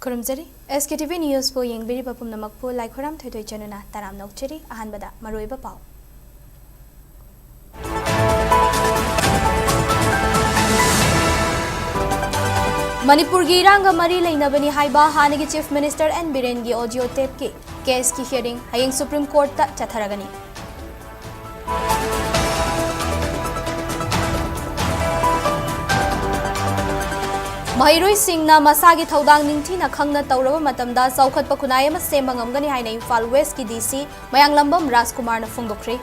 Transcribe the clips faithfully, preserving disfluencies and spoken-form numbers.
ꯈꯨꯔꯨꯝꯖꯔꯤ꯫ ꯑꯦꯁ ꯀꯦ T V ꯅ꯭ꯌꯨꯁꯄꯨ ꯌꯦꯡꯕꯤꯔꯤꯕ ꯄꯨꯝꯅꯃꯛꯄꯨ ꯂꯥꯏꯈꯣꯏꯔꯥꯝ ꯊꯣꯏꯊꯣꯏ ꯆꯅꯨꯅ ꯇꯔꯥꯝꯅ ꯑꯣꯛꯆꯔꯤ꯫ ꯑꯍꯥꯟꯕꯗ ꯃꯔꯨꯑꯣꯏꯕ ꯄꯥꯎ꯫ ꯃꯅꯤꯄꯨꯔꯒꯤ ꯏꯔꯥꯡꯒ ꯃꯔꯤ ꯂꯩꯅꯕꯅꯤ ꯍꯥꯏꯕ ꯍꯥꯟꯅꯒꯤ ꯆꯤꯐ ꯃꯤꯅꯤꯁꯇꯔ ꯑꯦꯟ ꯕꯤꯔꯦꯟꯒꯤ ꯑꯣꯗꯤꯑꯣ ꯇꯦꯞꯀꯤ ꯀꯦꯁꯀꯤ ꯍꯤꯌꯔꯤꯡ ꯍꯌꯦꯡ ꯁꯨꯄ꯭ꯔꯤꯝ ꯀꯣꯔꯠꯇ ꯆꯠꯊꯔꯒꯅꯤ꯫ ꯃꯍꯩꯔꯣꯏꯁꯤꯡꯅ ꯃꯁꯥꯒꯤ ꯊꯧꯗꯥꯡ ꯅꯤꯡꯊꯤꯅ ꯈꯪꯅ ꯇꯧꯔꯕ ꯃꯇꯝꯗ ꯆꯥꯎꯈꯠꯄ ꯈꯨꯟꯅꯥꯏ ꯑꯃ ꯁꯦꯝꯕ ꯉꯝꯒꯅꯤ ꯍꯥꯏꯅ ꯏꯝꯐꯥꯜ ꯋꯦꯁꯀꯤ ꯗꯤ ꯁꯤ ꯃꯌꯥꯡꯂꯝꯕꯝ ꯔꯥꯖꯀꯨꯃꯥꯔꯅ ꯐꯣꯡꯗꯣꯛꯈ꯭ꯔꯦ꯫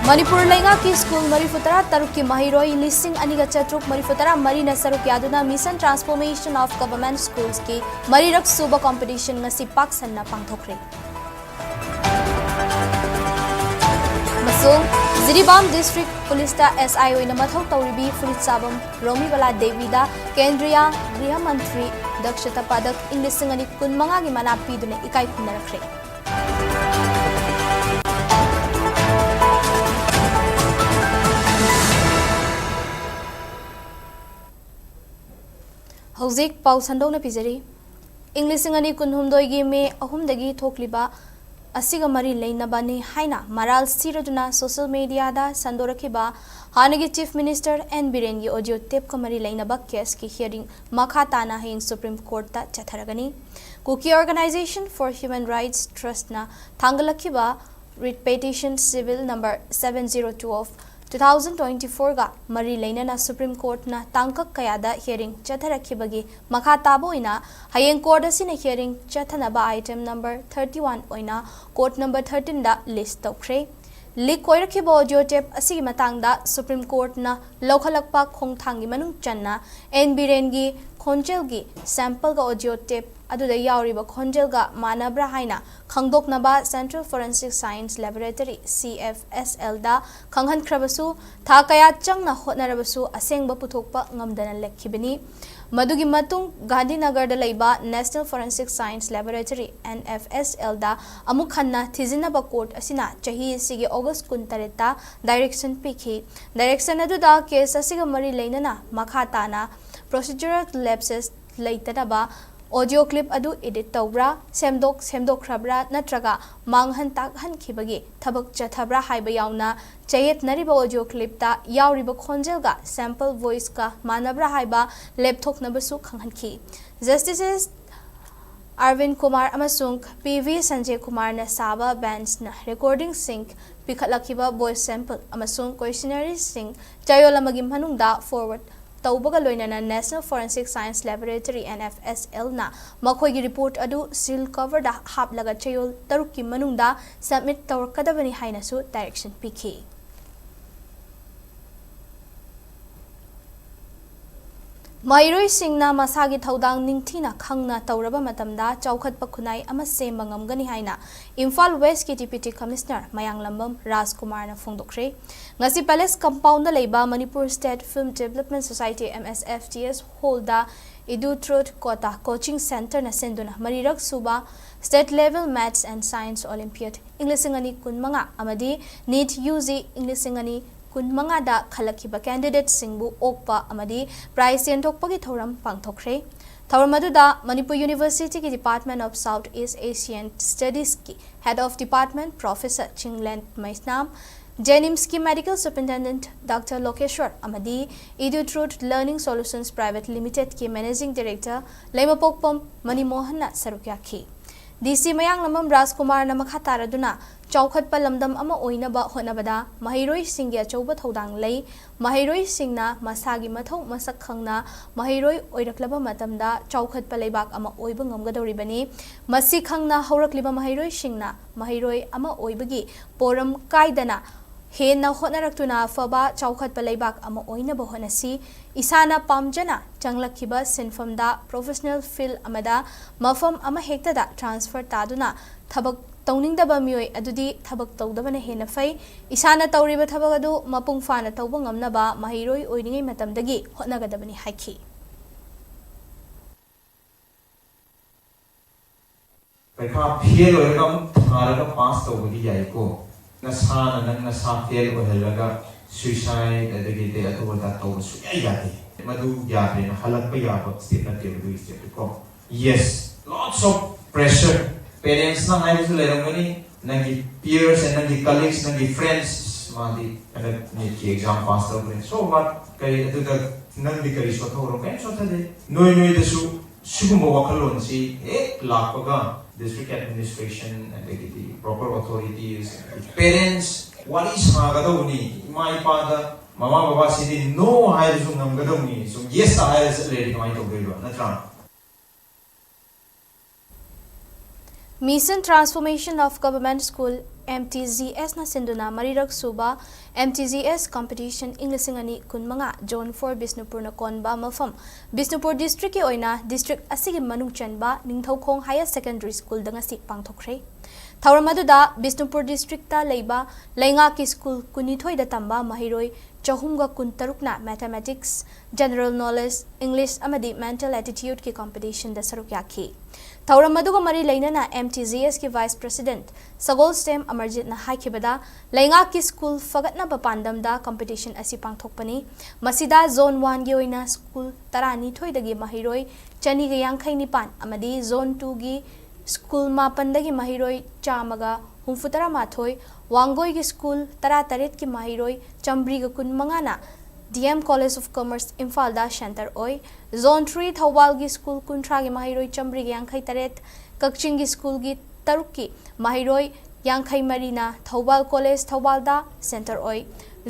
ꯃꯅꯤꯄꯨꯔ ꯂꯩꯉꯥꯛꯀꯤ ꯁ꯭ꯀꯨꯜ ꯃꯔꯤꯐꯨ ꯇꯔꯥ ꯇꯔꯨꯛꯀꯤ ꯃꯍꯩꯔꯣꯏ ꯂꯤꯁꯤꯡ ꯑꯅꯤꯒ ꯆꯥꯇ꯭ꯔꯨꯛ ꯃꯔꯤꯐꯨ ꯇꯔꯥ ꯃꯔꯤꯅ ꯁꯔꯨꯛ ꯌꯥꯗꯨꯅ Mission Transformation of Government Schools ꯀꯤ ꯃꯔꯤꯔꯛ ꯁꯨꯕ ꯀꯣꯝꯄꯤꯇꯤꯁꯟ ꯉꯁꯤ ꯄꯥꯛ ꯁꯟꯅ ꯄꯥꯡꯊꯣꯛꯈ꯭ꯔꯦ꯫ ꯑꯃꯁꯨꯡ ꯖꯤꯔꯤꯕꯥꯝ ꯗꯤꯁꯇ꯭ꯔꯤꯛ ꯄꯨꯂꯤꯁꯇ ꯑꯦꯁ ꯑꯥꯏ ꯑꯣꯏꯅ ꯃꯊꯧ ꯇꯧꯔꯤꯕꯤ ꯐꯨꯔꯤꯠ ꯆꯥꯕꯝ ꯔꯣꯃꯤꯕꯂꯥ ꯗꯦꯕꯤꯗ ꯀꯦꯟꯗ꯭ꯔꯤꯌꯥ ꯒ꯭ꯔꯤꯍ ꯃꯟꯇ꯭ꯔꯤ ꯗꯛꯁꯇ ꯄꯗꯛ ꯏꯪ ꯂꯤꯁꯤꯡ ꯑꯅꯤ ꯀꯨꯟꯃꯉꯥꯒꯤ ꯃꯅꯥ ꯄꯤꯗꯨꯅ ꯏꯀꯥꯏ ꯈꯨꯝꯅꯔꯛꯈ꯭ꯔꯦ꯫ ꯍꯧꯖꯤꯛ ꯄꯥꯎ ꯁꯟꯗꯣꯛꯅ ꯄꯤꯖꯔꯤ꯫ ꯏꯪ ꯂꯤꯁꯤꯡ ꯑꯅꯤ ꯀꯨꯟꯍꯨꯝꯗꯣꯏꯒꯤ ꯃꯦ ꯑꯍꯨꯝꯗꯒꯤ ꯊꯣꯛꯂꯤꯕ ꯑꯁꯤꯒ ꯃꯔꯤ ꯂꯩꯅꯕꯅꯤ ꯍꯥꯏꯅ ꯃꯔꯥꯜ ꯁꯤꯔꯗꯨꯅ ꯁꯣꯁꯤꯌꯦꯜ ꯃꯤꯗꯤꯌꯥꯗ ꯁꯟꯗꯣꯔꯛꯈꯤꯕ ꯍꯥꯟꯅꯒꯤ ꯆꯤꯐ ꯃꯤꯅꯤꯁꯇꯔ ꯑꯦꯟ ꯕꯤꯔꯦꯟꯒꯤ ꯑꯣꯗꯤꯑꯣ ꯇꯦꯞꯀ ꯃꯔꯤ ꯂꯩꯅꯕ ꯀꯦꯁꯀꯤ ꯍꯤꯌꯔꯤꯡ ꯃꯈꯥ ꯇꯥꯅ ꯍꯌꯦꯡ ꯁꯨꯄ꯭ꯔꯤꯝ ꯀꯣꯔꯠꯇ ꯆꯠꯊꯔꯒꯅꯤ꯫ Kuki organization for human rights ꯇ꯭ꯔꯁꯠꯅ ꯊꯥꯡꯒꯠꯂꯛꯈꯤꯕ writ petition civil number seven zero two of two thousand twenty fourꯒ ꯃꯔꯤ ꯂꯩꯅꯅ ꯁꯨꯄ꯭ꯔꯤꯝ ꯀꯣꯔꯠꯅ ꯇꯥꯡꯀꯛ ꯀꯌꯥꯗ ꯍꯤꯌꯔꯤꯡ ꯆꯠꯊꯔꯛꯈꯤꯕꯒꯤ ꯃꯈꯥ ꯇꯥꯕ ꯑꯣꯏꯅ ꯍꯌꯦꯡ ꯀꯣꯔꯠ ꯑꯁꯤꯅ ꯍꯤꯌꯔꯤꯡ ꯆꯠꯊꯅꯕ ꯑꯥꯏꯇꯦꯝ ꯅꯝꯕꯔ thirty one ꯑꯣꯏꯅ ꯀꯣꯔꯠ ꯅꯝꯕꯔ thirteenꯗ ꯂꯤꯁ ꯇꯧꯈ꯭ꯔꯦ꯫ ꯂꯤꯛ ꯑꯣꯏꯔꯛꯈꯤꯕ ꯑꯣꯗꯤꯑꯣ ꯇꯦꯞ ꯑꯁꯤꯒꯤ ꯃꯇꯥꯡꯗ ꯁꯨꯄ꯭ꯔꯤꯝ ꯀꯣꯔꯠꯅ ꯂꯧꯈꯠꯂꯛꯄ ꯈꯣꯡꯊꯥꯡꯒꯤ ꯃꯅꯨꯡ ꯆꯟꯅ ꯑꯦꯟ ꯕꯤꯔꯦꯟꯒꯤ ꯈꯣꯟꯖꯦꯜꯒꯤ ꯁꯦꯝꯄꯜꯒ ꯑꯣꯗꯤꯑꯣ ꯇꯦꯞ ꯑꯗꯨꯗ ꯌꯥꯎꯔꯤꯕ ꯈꯣꯟꯖꯦꯜꯒ ꯃꯥꯟꯅꯕ꯭ꯔꯥ ꯍꯥꯏꯅ ꯈꯪꯗꯣꯛꯅꯕ Central Forensic Science Laboratory, C F S Lꯗ ꯈꯪꯍꯟꯈ꯭ꯔꯕꯁꯨ, ꯊꯥ ꯀꯌꯥ ꯆꯪꯅ ꯍꯣꯠꯅꯔꯕꯁꯨ ꯑꯁꯦꯡꯕ ꯄꯨꯊꯣꯛꯄ ꯉꯝꯗꯅ ꯂꯩꯈꯤꯕꯅꯤ꯫ ꯃꯗꯨꯒꯤ ꯃꯇꯨꯡ ꯒꯥꯟꯙꯤꯅꯒꯔꯗ ꯂꯩꯕ National Forensic Science Laboratory, N F S L, ꯗ ꯑꯃꯨꯛ ꯍꯟꯅ ꯊꯤꯖꯤꯟꯅꯕ ꯀꯣꯔꯠ ꯑꯁꯤꯅ ꯆꯍꯤ ꯑꯁꯤꯒꯤ ꯑꯣꯒꯁ ꯀꯨꯟꯇꯔꯦꯠꯇ direction ꯄꯤꯈꯤ꯫ Direction ꯑꯗꯨꯗ case ꯑꯁꯤꯒ ꯃꯔꯤ ꯂꯩꯅꯅ ꯃꯈꯥ ꯇꯥꯅ procedural lapses ꯂꯩꯇꯅꯕ audio clip ꯑꯗꯨ edit ꯇꯧꯕ꯭ꯔꯥ, ꯁꯦꯝꯗꯣꯛ ꯁꯦꯝꯗꯣꯛꯈ꯭ꯔꯕ꯭ꯔꯥ ꯅꯠꯇ꯭ꯔꯒ ꯃꯥꯡꯍꯟ ꯇꯥꯛꯍꯟꯈꯤꯕꯒꯤ ꯊꯕꯛ ꯆꯠꯊꯕ꯭ꯔꯥ ꯍꯥꯏꯕ ꯌꯥꯎꯅ ꯆꯌꯦꯠꯅꯔꯤꯕ audio clipꯇ ꯌꯥꯎꯔꯤꯕ ꯈꯣꯟꯖꯦꯜꯒ sample voiceꯀ ꯃꯥꯟꯅꯕ꯭ꯔꯥ ꯍꯥꯏꯕ ꯂꯦꯞꯊꯣꯛꯅꯕꯁꯨ ꯈꯪꯍꯟꯈꯤ꯫ Justices Arvind Kumar ꯑꯃꯁꯨꯡ P V Sanjay Kumarꯅ ꯁꯥꯕ benchꯅ recordingꯁꯤꯡ ꯄꯤꯈꯠꯂꯛꯈꯤꯕ voice sample ꯑꯃꯁꯨꯡ questionnairessꯤꯡ ꯆꯌꯣꯜ ꯑꯃꯒꯤ ꯃꯅꯨꯡꯗ forward ꯇꯧꯕꯒ ꯂꯣꯏꯅꯅ National Forensic Science Laboratory, N F S L, ꯅ ꯃꯈꯣꯏꯒꯤ report ꯑꯗꯨ seal coverꯗ ꯍꯥꯞꯂꯒ ꯆꯌꯣꯜ ꯇꯔꯨꯛꯀꯤ ꯃꯅꯨꯡꯗ submit ꯇꯧꯔꯛꯀꯗꯕꯅꯤ ꯍꯥꯏꯅꯁꯨ direction ꯄꯤꯈꯤ꯫ ꯃꯍꯩꯔꯣꯏꯁꯤꯡꯅ ꯃꯁꯥꯒꯤ ꯊꯧꯗꯥꯡ ꯅꯤꯡꯊꯤꯅ ꯈꯪꯅ ꯇꯧꯔꯕ ꯃꯇꯝꯗ ꯆꯥꯎꯈꯠꯄ ꯈꯨꯟꯅꯥꯏ ꯑꯃ ꯁꯦꯝꯕ ꯉꯝꯒꯅꯤ ꯍꯥꯏꯅ ꯏꯝꯐꯥꯜ Westꯀꯤ Deputy Commissioner ꯃꯌꯥꯡꯂꯝꯕꯝ ꯔꯥꯖꯀꯨꯃꯥꯔꯅ ꯐꯣꯡꯗꯣꯛꯈ꯭ꯔꯦ꯫ ꯉꯁꯤ Palace Compoundꯗ ꯂꯩꯕ Manipur State Film Development Society, M S F D S, hallꯗ Edu Truth Quota Coaching Centreꯅ ꯁꯤꯟꯗꯨꯅ ꯃꯔꯤꯔꯛ ꯁꯨꯕ State Level Maths and Science Olympiad ꯏꯪ ꯂꯤꯁꯤꯡ ꯑꯅꯤ ꯀꯨꯟꯃꯉꯥ ꯑꯃꯗꯤ NEET U G ꯏꯪ ꯂꯤꯁꯤꯡ ꯑꯅꯤ ꯀꯨꯟꯃꯉꯥꯗ ꯈꯜꯂꯛꯈꯤꯕ candidateꯁꯤꯡꯕꯨ ꯑꯣꯛꯄ ꯑꯃꯗꯤ prize ꯌꯦꯟꯊꯣꯛꯄꯒꯤ ꯊꯧꯔꯝ ꯄꯥꯡꯊꯣꯛꯈ꯭ꯔꯦ꯫ ꯊꯧꯔꯝ ꯑꯗꯨꯗ Manipur Universityꯒꯤ Department of South East Asian Studiesꯀꯤ Head of Department Professor Chinglen Meisnam, JNIMSꯀꯤ Medical Superintendent Doctor ꯂꯣꯀꯦꯁ꯭ꯋꯔ ꯑꯃꯗꯤ Edu Truth Learning Solutions Private Limitedꯀꯤ Managing Director ꯂꯩꯃꯄꯣꯛꯄꯝ ꯃꯅꯤꯃꯣꯍꯟꯅ ꯁꯔꯨꯛ ꯌꯥꯈꯤ꯫ D C ꯃꯌꯥꯡꯂꯝꯕꯝ ꯔꯥꯖꯀꯨꯃꯥꯔꯅ ꯃꯈꯥ ꯇꯥꯔꯗꯨꯅ, ꯆꯥꯎꯈꯠꯄ ꯂꯝꯗꯝ ꯑꯃ ꯑꯣꯏꯅꯕ ꯍꯣꯠꯅꯕꯗ ꯃꯍꯩꯔꯣꯏꯁꯤꯡꯒꯤ ꯑꯆꯧꯕ ꯊꯧꯗꯥꯡ ꯂꯩ꯫ ꯃꯍꯩꯔꯣꯏꯁꯤꯡꯅ ꯃꯁꯥꯒꯤ ꯃꯊꯧ ꯃꯁꯛ ꯈꯪꯅ ꯃꯍꯩꯔꯣꯏ ꯑꯣꯏꯔꯛꯂꯕ ꯃꯇꯝꯗ ꯆꯥꯎꯈꯠꯄ ꯂꯩꯕꯥꯛ ꯑꯃ ꯑꯣꯏꯕ ꯉꯝꯒꯗꯧꯔꯤꯕꯅꯤ꯫ ꯃꯁꯤ ꯈꯪꯅ ꯍꯧꯔꯛꯂꯤꯕ ꯃꯍꯩꯔꯣꯏꯁꯤꯡꯅ ꯃꯍꯩꯔꯣꯏ ꯑꯃ ꯑꯣꯏꯕꯒꯤ ꯄꯣꯔꯝ ꯀꯥꯏꯗꯅ ꯍꯦꯟꯅ ꯍꯣꯠꯅꯔꯛꯇꯨꯅ ꯑꯐꯕ ꯆꯥꯎꯈꯠꯄ ꯂꯩꯕꯥꯛ ꯑꯃ ꯑꯣꯏꯅꯕ ꯍꯣꯠꯅꯁꯤ꯫ ꯏꯁꯥꯅ ꯄꯥꯝꯖꯅ ꯆꯪꯂꯛꯈꯤꯕ ꯁꯤꯟꯐꯝꯗ professional field ꯑꯃꯗ ꯃꯐꯝ ꯑꯃꯍꯦꯛꯇꯗ transfer ꯇꯥꯗꯨꯅ ꯊꯕꯛ ꯇꯧꯅꯤꯡꯗꯕ ꯃꯤꯑꯣꯏ ꯑꯗꯨꯗꯤ ꯊꯕꯛ ꯇꯧꯗꯕꯅ ꯍꯦꯟꯅ ꯐꯩ꯫ ꯏꯁꯥꯅ ꯇꯧꯔꯤꯕ ꯊꯕꯛ ꯑꯗꯨ ꯃꯄꯨꯡ ꯐꯥꯅ ꯇꯧꯕ ꯉꯝꯅꯕ ꯃꯍꯩꯔꯣꯏ ꯑꯣꯏꯔꯤꯉꯩ ꯃꯇꯝꯗꯒꯤ ꯍꯣꯠꯅꯒꯗꯕꯅꯤ ꯍꯥꯏꯈꯤ꯫ ꯄꯔꯤꯈꯥ ꯐꯦꯜ ꯑꯣꯏꯔꯒ ꯑꯃꯨꯛ ꯊꯥꯔꯒ ꯄꯥꯁ ꯇꯧꯕꯗꯤ ꯌꯥꯏꯀꯣ꯫ ꯅꯁꯥꯅ ꯅꯪ ꯅꯁꯥ ꯐꯦꯜ ꯑꯣꯏꯍꯜꯂꯒ ꯁꯨꯏꯁꯥꯏꯠ ꯑꯗꯒꯤꯗꯤ ꯑꯗꯨ ꯑꯗꯥ ꯇꯧꯕ ꯁꯨꯡꯌꯥ ꯌꯥꯗꯦ꯫ ꯃꯗꯨ ꯌꯥꯗ꯭ꯔꯦꯅ ꯍꯜꯂꯛꯄ ꯌꯥꯕ ꯁ꯭ꯇꯦꯞ ꯅꯠꯇꯦꯕ ꯑꯗꯨꯒꯤ ꯁ꯭ꯇꯦꯞꯇꯨ ꯀꯣ꯫ Yes, lots of pressure. Parentsꯅ ꯍꯥꯏꯕꯁꯨ ꯂꯩꯔꯝꯒꯅꯤ, ꯅꯪꯒꯤ peers and ꯅꯪꯒꯤ colleagues, ꯅꯪꯒꯤ friends, "ꯃꯥꯗꯤ ꯍꯟꯗꯛ ꯅꯤꯠꯀꯤ ꯑꯦꯛꯖꯥꯝ ꯄꯥꯁ ꯇꯧꯈ꯭ꯔꯦ, so what? ꯀꯔꯤ ꯑꯗꯨꯗ ꯅꯪꯗꯤ ꯀꯔꯤ ꯁꯣꯠꯊꯍꯧꯔꯣ?" ꯀꯔꯤꯝ ꯁꯣꯠꯊꯗꯦ꯫ ꯅꯣꯏ ꯅꯣꯏꯗꯁꯨ ꯁꯤꯒꯨꯝꯕ ꯋꯥꯈꯜꯂꯣꯟꯁꯤ ꯍꯦꯛ ꯂꯥꯛꯄꯒ district administration ꯑꯗꯒꯤꯗꯤ proper authorities, parents ꯋꯥꯔꯤ ꯁꯥꯒꯗꯧꯕꯅꯤ꯫ ꯏꯃꯥ ꯏꯄꯥꯗ, ꯃꯃꯥ ꯕꯕꯥꯁꯤꯗꯤ no ꯍꯥꯏꯔꯁꯨ ꯉꯝꯒꯗꯧꯅꯤ, ꯁꯨꯝ yes ꯍꯥꯏꯔ ꯆꯠ ꯂꯩꯔꯗꯤ ꯀꯃꯥꯏꯅ ꯇꯧꯗꯣꯏꯕ, ꯅꯠꯇ꯭ꯔꯥ? Mission Transformation of Government School, M T G S ꯅ ꯁꯤꯟꯗꯨꯅ ꯃꯔꯤꯔꯛ ꯁꯨꯕ M T G S competition ꯏꯪ ꯂꯤꯁꯤꯡ ꯑꯅꯤ ꯀꯨꯟꯃꯉꯥ Zone four ꯕꯤꯁꯅꯨꯄꯨꯔꯅ ꯀꯣꯟꯕ ꯃꯐꯝ ꯕꯤꯁꯅꯨꯄꯨꯔ district ꯀꯤ ꯑꯣꯏꯅ district ꯑꯁꯤꯒꯤ ꯃꯅꯨꯡ ꯆꯟꯕ ꯅꯤꯡꯊꯧꯈꯣꯡ Higher Secondary School ꯗ ꯉꯁꯤ ꯄꯥꯡꯊꯣꯛꯈ꯭ꯔꯦ꯫ ꯊꯧꯔꯝ ꯑꯗꯨꯗ ꯕꯤꯁꯅꯨꯄꯨꯔ district ꯇ ꯂꯩꯕ ꯂꯩꯉꯥꯛꯀꯤ school ꯀꯨꯟꯅꯤꯊꯣꯏꯗ ꯇꯝꯕ ꯃꯍꯩꯔꯣꯏ ꯆꯍꯨꯝꯒ ꯀꯨꯟꯇꯔꯨꯛꯅ Mathematics, General Knowledge, English ꯑꯃꯗꯤ Mental Aptitude ꯀꯤ competition ꯗ ꯁꯔꯨꯛ ꯌꯥꯈꯤ꯫ ꯊꯧꯔꯝ ꯑꯗꯨꯒ ꯃꯔꯤ ꯂꯩꯅꯅ M T G S ꯀꯤ Vice President ꯁꯒꯣꯜꯁꯦꯝ ꯑꯃꯔꯖꯤꯠꯅ ꯍꯥꯏꯈꯤꯕꯗ, ꯂꯩꯉꯥꯛꯀꯤ school ꯐꯒꯠꯅꯕ ꯄꯥꯟꯗꯝꯗ competition ꯑꯁꯤ ꯄꯥꯡꯊꯣꯛꯄꯅꯤ꯫ ꯃꯁꯤꯗ Zone one ꯒꯤ ꯑꯣꯏꯅ school ꯇꯔꯥꯅꯤꯊꯣꯏꯗꯒꯤ ꯃꯍꯩꯔꯣꯏ ꯆꯅꯤꯒ ꯌꯥꯡꯈꯩ ꯅꯤꯄꯥꯟ ꯑꯃꯗꯤ Zone two ꯒꯤ school ꯃꯥꯄꯟꯗꯒꯤ ꯃꯍꯩꯔꯣꯏ ꯆꯥꯝꯃꯒ ꯍꯨꯝꯐꯨꯇꯔꯥ ꯃꯥꯊꯣꯏ, ꯋꯥꯡꯒꯣꯏꯒꯤ school ꯇꯔꯥꯇꯔꯦꯠꯀꯤ ꯃꯍꯩꯔꯣꯏ ꯆꯥꯝꯃꯔꯤꯒ ꯀꯨꯟꯃꯉꯥꯅ D M College of Commerce ꯏꯝꯐꯥꯜꯗ center ꯑꯣꯏ꯫ Zone three ꯊꯧꯕꯥꯜꯒꯤ school ꯀꯨꯟꯊ꯭ꯔꯥꯒꯤ ꯃꯍꯩꯔꯣꯏ ꯆꯥꯝꯃꯔꯤꯒ ꯌꯥꯡꯈꯩ ꯇꯔꯦꯠ, ꯀꯛꯆꯤꯡꯒꯤ school ꯒꯤ ꯇꯔꯨꯛꯀꯤ ꯃꯍꯩꯔꯣꯏ ꯌꯥꯡꯈꯩ ꯃꯔꯤꯅ ꯊꯧꯕꯥꯜ College ꯊꯧꯕꯥꯜꯗ center ꯑꯣꯏ꯫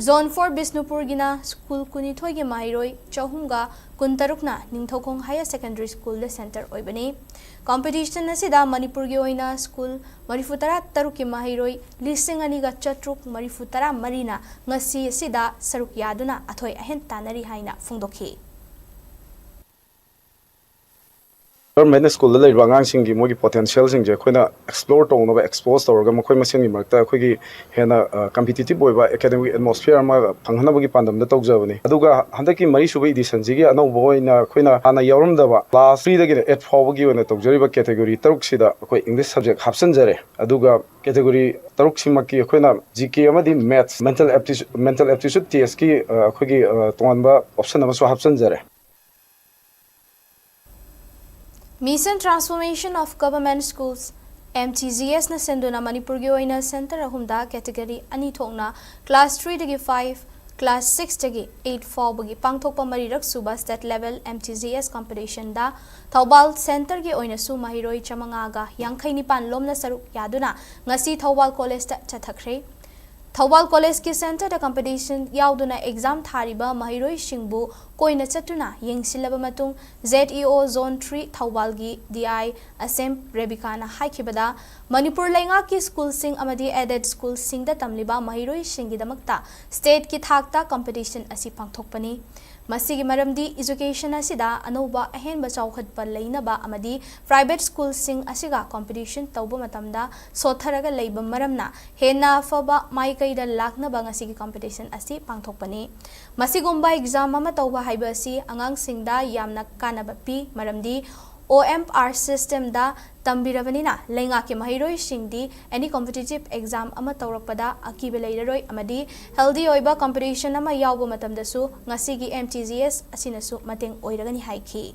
Zone four ꯕꯤꯁꯅꯨꯄꯨꯔꯒꯤꯅ school ꯀꯨꯟꯅꯤꯊꯣꯏꯒꯤ ꯃꯍꯩꯔꯣꯏ ꯆꯍꯨꯝꯒ ꯀꯨꯟꯇꯔꯨꯛꯅ ꯅꯤꯡꯊꯧꯈꯣꯡ Higher Secondary School ꯗ center ꯑꯣꯏꯕꯅꯤ꯫ Competition ꯑꯁꯤꯗ ꯃꯅꯤꯄꯨꯔꯒꯤ ꯑꯣꯏꯅ school ꯃꯔꯤꯐꯨꯇꯔꯥ ꯇꯔꯨꯛꯀꯤ ꯃꯍꯩꯔꯣꯏ ꯂꯤꯁꯤꯡ ꯑꯅꯤꯒ ꯆꯥꯇ꯭ꯔꯨꯛ ꯃꯔꯤꯐꯨꯇꯔꯥ ꯃꯔꯤꯅ ꯉꯁꯤ ꯑꯁꯤꯗ ꯁꯔꯨꯛ ꯌꯥꯗꯨꯅ ꯑꯊꯣꯏ ꯑꯍꯦꯟ ꯇꯥꯟꯅꯔꯤ ꯍꯥꯏꯅ ꯐꯣꯡꯗꯣꯛꯈꯤ꯫ ꯒꯚꯔꯟꯃꯦꯟꯠ ꯁ꯭ꯀꯨꯜꯗ ꯂꯩꯔꯤꯕ ꯑꯉꯥꯡꯁꯤꯡꯒꯤ ꯃꯣꯏꯒꯤ ꯄꯣꯇꯦꯟꯁꯤꯌꯦꯜꯁꯤꯡꯁꯦ ꯑꯩꯈꯣꯏꯅ ꯑꯦꯛꯁꯄ꯭ꯂꯣꯔ ꯇꯧꯅꯕ, ꯑꯦꯛꯁꯄꯣꯖ ꯇꯧꯔꯒ ꯃꯈꯣꯏ ꯃꯁꯦꯟꯒꯤ ꯃꯔꯛꯇ ꯑꯩꯈꯣꯏꯒꯤ ꯍꯦꯟꯅ ꯀꯝꯄꯤꯇꯤꯇꯤꯞ ꯑꯣꯏꯕ ꯑꯦꯀꯥꯗꯃꯤꯛ ꯑꯦꯠꯃꯣꯁꯐꯤꯌꯔ ꯑꯃ ꯐꯪꯍꯟꯅꯕꯒꯤ ꯄꯥꯟꯗꯝꯗ ꯇꯧꯖꯕꯅꯤ꯫ ꯑꯗꯨꯒ ꯍꯟꯗꯛꯀꯤ ꯃꯔꯤꯁꯨꯕ ꯏꯗꯤꯁꯟꯁꯤꯒꯤ ꯑꯅꯧꯕ ꯑꯣꯏꯅ ꯑꯩꯈꯣꯏꯅ ꯍꯥꯟꯅ ꯌꯥꯎꯔꯝꯗꯕ ꯀ꯭ꯂꯥꯁ ꯊ꯭ꯔꯤꯗꯒꯤꯅ ꯑꯩꯠ ꯐꯥꯎꯕꯒꯤ ꯑꯣꯏꯅ ꯇꯧꯖꯔꯤꯕ ꯀꯦꯇꯦꯒꯣꯔꯤ ꯇꯔꯨꯛꯁꯤꯗ ꯑꯩꯈꯣꯏ ꯏꯪꯂꯤꯁ ꯁꯕꯖꯦꯛ ꯍꯥꯞꯆꯤꯟꯖꯔꯦ꯫ ꯑꯗꯨꯒ ꯀꯦꯇꯦꯒꯣꯔꯤ ꯇꯔꯨꯛꯁꯤꯃꯛꯀꯤ ꯑꯩꯈꯣꯏꯅ ꯖꯤ ꯀꯦ ꯑꯃꯗꯤ ꯃꯦꯠꯁ, ꯃꯦꯟꯇꯦꯜ ꯑꯦꯞꯇꯤꯁꯨ-, ꯃꯦꯟꯇꯦꯜ ꯑꯦꯞꯇꯤꯆꯨꯠ ꯇꯦꯁꯀꯤ, ꯑ, ꯑꯩꯈꯣꯏꯒꯤ, ꯑ, ꯇꯣꯉꯥꯟꯕ ꯑꯣꯞꯁꯟ ꯑꯃꯁꯨ ꯍꯥꯞꯆꯤꯟꯖꯔꯦ꯫ Mission Transformation of Government Schools, M T G S ꯅ ꯁꯤꯟꯗꯨꯅ ꯃꯅꯤꯄꯨꯔꯒꯤ ꯑꯣꯏꯅ ꯁꯦꯟꯇꯔ ꯑꯍꯨꯝꯗ ꯀꯦꯇꯦꯒꯣꯔꯤ ꯑꯅꯤ ꯊꯣꯛꯅ ꯀ꯭ꯂꯥꯁ ꯊ꯭ꯔꯤꯗꯒꯤ ꯐꯥꯏꯚ, ꯀ꯭ꯂꯥꯁ ꯁꯤꯛꯁꯇꯒꯤ ꯑꯩꯠ ꯐꯥꯎꯕꯒꯤ ꯄꯥꯡꯊꯣꯛꯄ ꯃꯔꯤꯔꯛ ꯁꯨꯕ state level M T G S ꯀꯝꯄꯤꯇꯤꯁꯟꯗ ꯊꯧꯕꯥꯜ ꯁꯦꯟꯇꯔꯒꯤ ꯑꯣꯏꯅꯁꯨ ꯃꯍꯩꯔꯣꯏ ꯆꯥꯃꯉꯥꯒ ꯌꯥꯡꯈꯩ ꯅꯤꯄꯥꯟ ꯂꯣꯝꯅ ꯁꯔꯨꯛ ꯌꯥꯗꯨꯅ ꯉꯁꯤ ꯊꯧꯕꯥꯜ ꯀꯣꯂꯦꯖꯇ ꯆꯠꯊꯈ꯭ꯔꯦ꯫ ꯊꯧꯕꯥꯜ ꯀꯣꯂꯦꯖꯀꯤ ꯁꯦꯟꯇꯔꯗ ꯀꯝꯄꯤꯇꯤꯁꯟ ꯌꯥꯎꯗꯨꯅ ꯑꯦꯛꯖꯥꯝ ꯊꯥꯔꯤꯕ ꯃꯍꯩꯔꯣꯏꯁꯤꯡꯕꯨ ꯀꯣꯏꯅ ꯆꯠꯇꯨꯅ ꯌꯦꯡꯁꯤꯜꯂꯕ ꯃꯇꯨꯡ, Z E O Zone three ꯊꯧꯕꯥꯜꯒꯤ D I ꯑꯁꯦꯝ ꯔꯦꯕꯤꯀꯥꯅ ꯍꯥꯏꯈꯤꯕꯗ, Manipur ꯂꯩꯉꯥꯛꯀꯤ ꯁ꯭ꯀꯨꯜꯁꯤꯡ ꯑꯃꯗꯤ ꯑꯦꯗꯦꯗ ꯁ꯭ꯀꯨꯜꯁꯤꯡꯗ ꯇꯝꯂꯤꯕ ꯃꯍꯩꯔꯣꯏꯁꯤꯡꯒꯤꯗꯃꯛꯇ ꯁ꯭ꯇꯦꯠꯀꯤ ꯊꯥꯛꯇ ꯀꯝꯄꯤꯇꯤꯁꯟ ꯑꯁꯤ ꯄꯥꯡꯊꯣꯛꯄꯅꯤ꯫ ꯃꯁꯤꯒꯤ ꯃꯔꯝꯗꯤ ꯏꯖꯨꯀꯦꯁꯟ ꯑꯁꯤꯗ ꯑꯅꯧꯕ ꯑꯍꯦꯟꯕ ꯆꯥꯎꯈꯠꯄ ꯂꯩꯅꯕ ꯑꯃꯗꯤ ꯄ꯭ꯔꯥꯏꯚꯦꯠ ꯁ꯭ꯀꯨꯜꯁꯤꯡ ꯑꯁꯤꯒ ꯀꯝꯄꯤꯇꯤꯁꯟ ꯇꯧꯕ ꯃꯇꯝꯗ ꯁꯣꯠꯊꯔꯒ ꯂꯩꯕ ꯃꯔꯝꯅ ꯍꯦꯟꯅ ꯑꯐꯕ ꯃꯥꯏꯀꯩꯗ ꯂꯥꯛꯅꯕ ꯉꯁꯤꯒꯤ ꯀꯝꯄꯤꯇꯤꯁꯟ ꯑꯁꯤ ꯄꯥꯡꯊꯣꯛꯄꯅꯤ꯫ ꯃꯁꯤꯒꯨꯝꯕ ꯑꯦꯛꯖꯥꯝ ꯑꯃ ꯇꯧꯕ ꯍꯥꯏꯕ ꯑꯁꯤ ꯑꯉꯥꯡꯁꯤꯡꯗ ꯌꯥꯝꯅ ꯀꯥꯟꯅꯕ ꯄꯤ, ꯃꯔꯝꯗꯤ O M R system ꯗ ꯇꯝꯕꯤꯔꯕꯅꯤꯅ ꯂꯩꯉꯥꯛꯀꯤ ꯃꯍꯩꯔꯣꯏꯁꯤꯡꯗꯤ any competitive exam ꯑꯃ ꯇꯧꯔꯛꯄꯗ ꯑꯀꯤꯕ ꯂꯩꯔꯔꯣꯏ ꯑꯃꯗꯤ healthy ꯑꯣꯏꯕ competition ꯑꯃ ꯌꯥꯎꯕ ꯃꯇꯝꯗꯁꯨ ꯉꯁꯤꯒꯤ M T G S ꯑꯁꯤꯅꯁꯨ ꯃꯇꯦꯡ ꯑꯣꯏꯔꯒꯅꯤ ꯍꯥꯏꯈꯤ꯫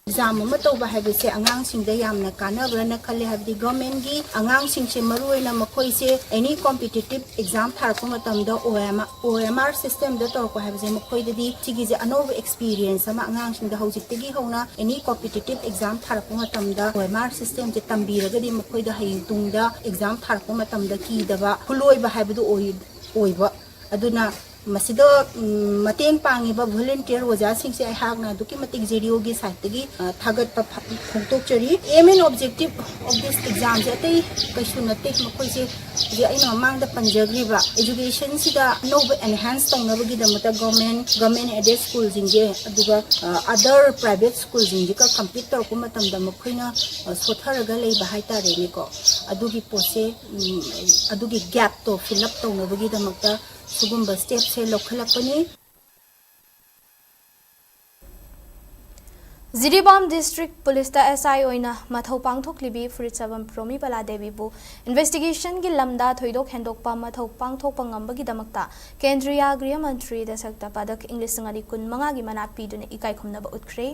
ꯑꯦꯛꯖꯥꯝ ꯑꯃ ꯇꯧꯕ ꯍꯥꯏꯕꯁꯦ ꯑꯉꯥꯡꯁꯤꯡꯗ ꯌꯥꯝꯅ ꯀꯥꯟꯅꯕ꯭ꯔꯅ ꯈꯜꯂꯦ, ꯍꯥꯏꯕꯗꯤ ꯒꯚꯔꯟꯃꯦꯟꯠꯀꯤ ꯑꯉꯥꯡꯁꯤꯡꯁꯦ ꯃꯔꯨꯑꯣꯏꯅ ꯃꯈꯣꯏꯁꯦ any competitive exam ꯊꯥꯔꯛꯄ ꯃꯇꯝꯗ O M R, O M R system ꯗ ꯇꯧꯔꯛꯄ ꯍꯥꯏꯕꯁꯦ ꯃꯈꯣꯏꯗꯗꯤ ꯁꯤꯒꯤꯁꯦ ꯑꯅꯧꯕ experience ꯑꯃ ꯑꯉꯥꯡꯁꯤꯡꯗ ꯍꯧꯖꯤꯛꯇꯒꯤ ꯍꯧꯅ any competitive exam ꯊꯥꯔꯛꯄ ꯃꯇꯝꯗ O M R system ꯁꯦ ꯇꯝꯕꯤꯔꯒꯗꯤ ꯃꯈꯣꯏꯗ ꯍꯌꯦꯡ ꯇꯨꯡꯗ exam ꯊꯥꯔꯛꯄ ꯃꯇꯝꯗ ꯀꯤꯗꯕ, ꯈꯨꯂꯣꯏꯕ ꯍꯥꯏꯕꯗꯨ ꯑꯣꯏ-, ꯑꯣꯏꯕ꯫ ꯑꯗꯨꯅ ꯃꯁꯤꯗ ꯎꯝ, ꯃꯇꯦꯡ ꯄꯥꯡꯉꯤꯕ ꯚꯣꯂꯨꯟꯇꯤꯌꯔ ꯑꯣꯖꯥꯁꯤꯡꯁꯦ ꯑꯩꯍꯥꯛꯅ ꯑꯗꯨꯛꯀꯤ ꯃꯇꯤꯛ ꯖꯦ ꯗꯤ ꯑꯣꯒꯤ ꯁꯥꯏꯠꯇꯒꯤ ꯑ, ꯊꯥꯒꯠꯄ ꯐ- ꯐꯣꯡꯗꯣꯛꯆꯔꯤ꯫ Aim and objective of this examꯁꯦ ꯑꯇꯩ ꯀꯩꯁꯨ ꯅꯠꯇꯦ꯫ ꯃꯈꯣꯏꯁꯦ ꯍꯧꯖꯤꯛ ꯑꯩꯅ ꯃꯃꯥꯡꯗ ꯄꯟꯖꯈ꯭ꯔꯤꯕ ꯏꯖꯨꯀꯦꯁꯟꯁꯤꯗ ꯑꯅꯧꯕ ꯑꯦꯟꯍꯥꯟꯁ ꯇꯧꯅꯕꯒꯤꯗꯃꯛꯇ ꯒꯚꯔꯟꯃꯦꯟ ꯒꯚꯔꯟꯃꯦꯟ ꯑꯦꯗꯦꯗ ꯁ꯭ꯀꯨꯜꯁꯤꯡꯁꯦ, ꯑꯗꯨꯒ ꯑ, ꯑꯗꯔ ꯄ꯭ꯔꯥꯏꯚꯦꯠ ꯁ꯭ꯀꯨꯜꯁꯤꯡꯁꯤꯒ ꯀꯝꯄꯤꯠ ꯇꯧꯔꯛꯄ ꯃꯇꯝꯗ ꯃꯈꯣꯏꯅ ꯑ, ꯁꯣꯠꯊꯔꯒ ꯂꯩꯕ ꯍꯥꯏꯇꯥꯔꯦꯅꯦꯀꯣ꯫ ꯑꯗꯨꯒꯤ ꯄꯣꯠꯁꯦ ꯎꯝ, ꯑꯗꯨꯒꯤ ꯒꯦꯞꯇꯣ ꯐꯤꯜ ꯑꯞ ꯇꯧꯅꯕꯒꯤꯗꯃꯛꯇ ꯁꯤꯒꯨꯝꯕ ꯁ꯭ꯇꯦꯞꯁꯦ ꯂꯧꯈꯠꯂꯛꯄꯅꯤ꯫ ꯖꯤꯔꯤꯕꯥꯝ ꯗꯤꯁꯇ꯭ꯔꯤꯛ ꯄꯨꯂꯤꯁꯇ ꯑꯦꯁ ꯑꯥꯏ ꯑꯣꯏꯅ ꯃꯊꯧ ꯄꯥꯡꯊꯣꯛꯂꯤꯕꯤ ꯐꯨꯔꯤꯠꯁꯥꯕꯝ ꯔꯣꯃꯤꯕꯂꯥ ꯗꯦꯕꯤꯕꯨ ꯏꯟꯚꯦꯁꯇꯤꯒꯦꯁꯟꯒꯤ ꯂꯝꯗ ꯊꯣꯏꯗꯣꯛ ꯍꯦꯟꯗꯣꯛꯄ ꯃꯊꯧ ꯄꯥꯡꯊꯣꯛꯄ ꯉꯝꯕꯒꯤꯗꯃꯛꯇ ꯀꯦꯟꯗ꯭ꯔꯤꯌꯥ ꯒ꯭ꯔꯤꯍ ꯃꯟꯇ꯭ꯔꯤꯗ ꯁꯛꯇ ꯄꯗꯛ ꯏꯪ ꯂꯤꯁꯤꯡ ꯑꯅꯤ ꯀꯨꯟ ꯃꯉꯥꯒꯤ ꯃꯅꯥ ꯄꯤꯗꯨꯅ ꯏꯀꯥꯏ ꯈꯨꯝꯅꯕ ꯎꯠꯈ꯭ꯔꯦ꯫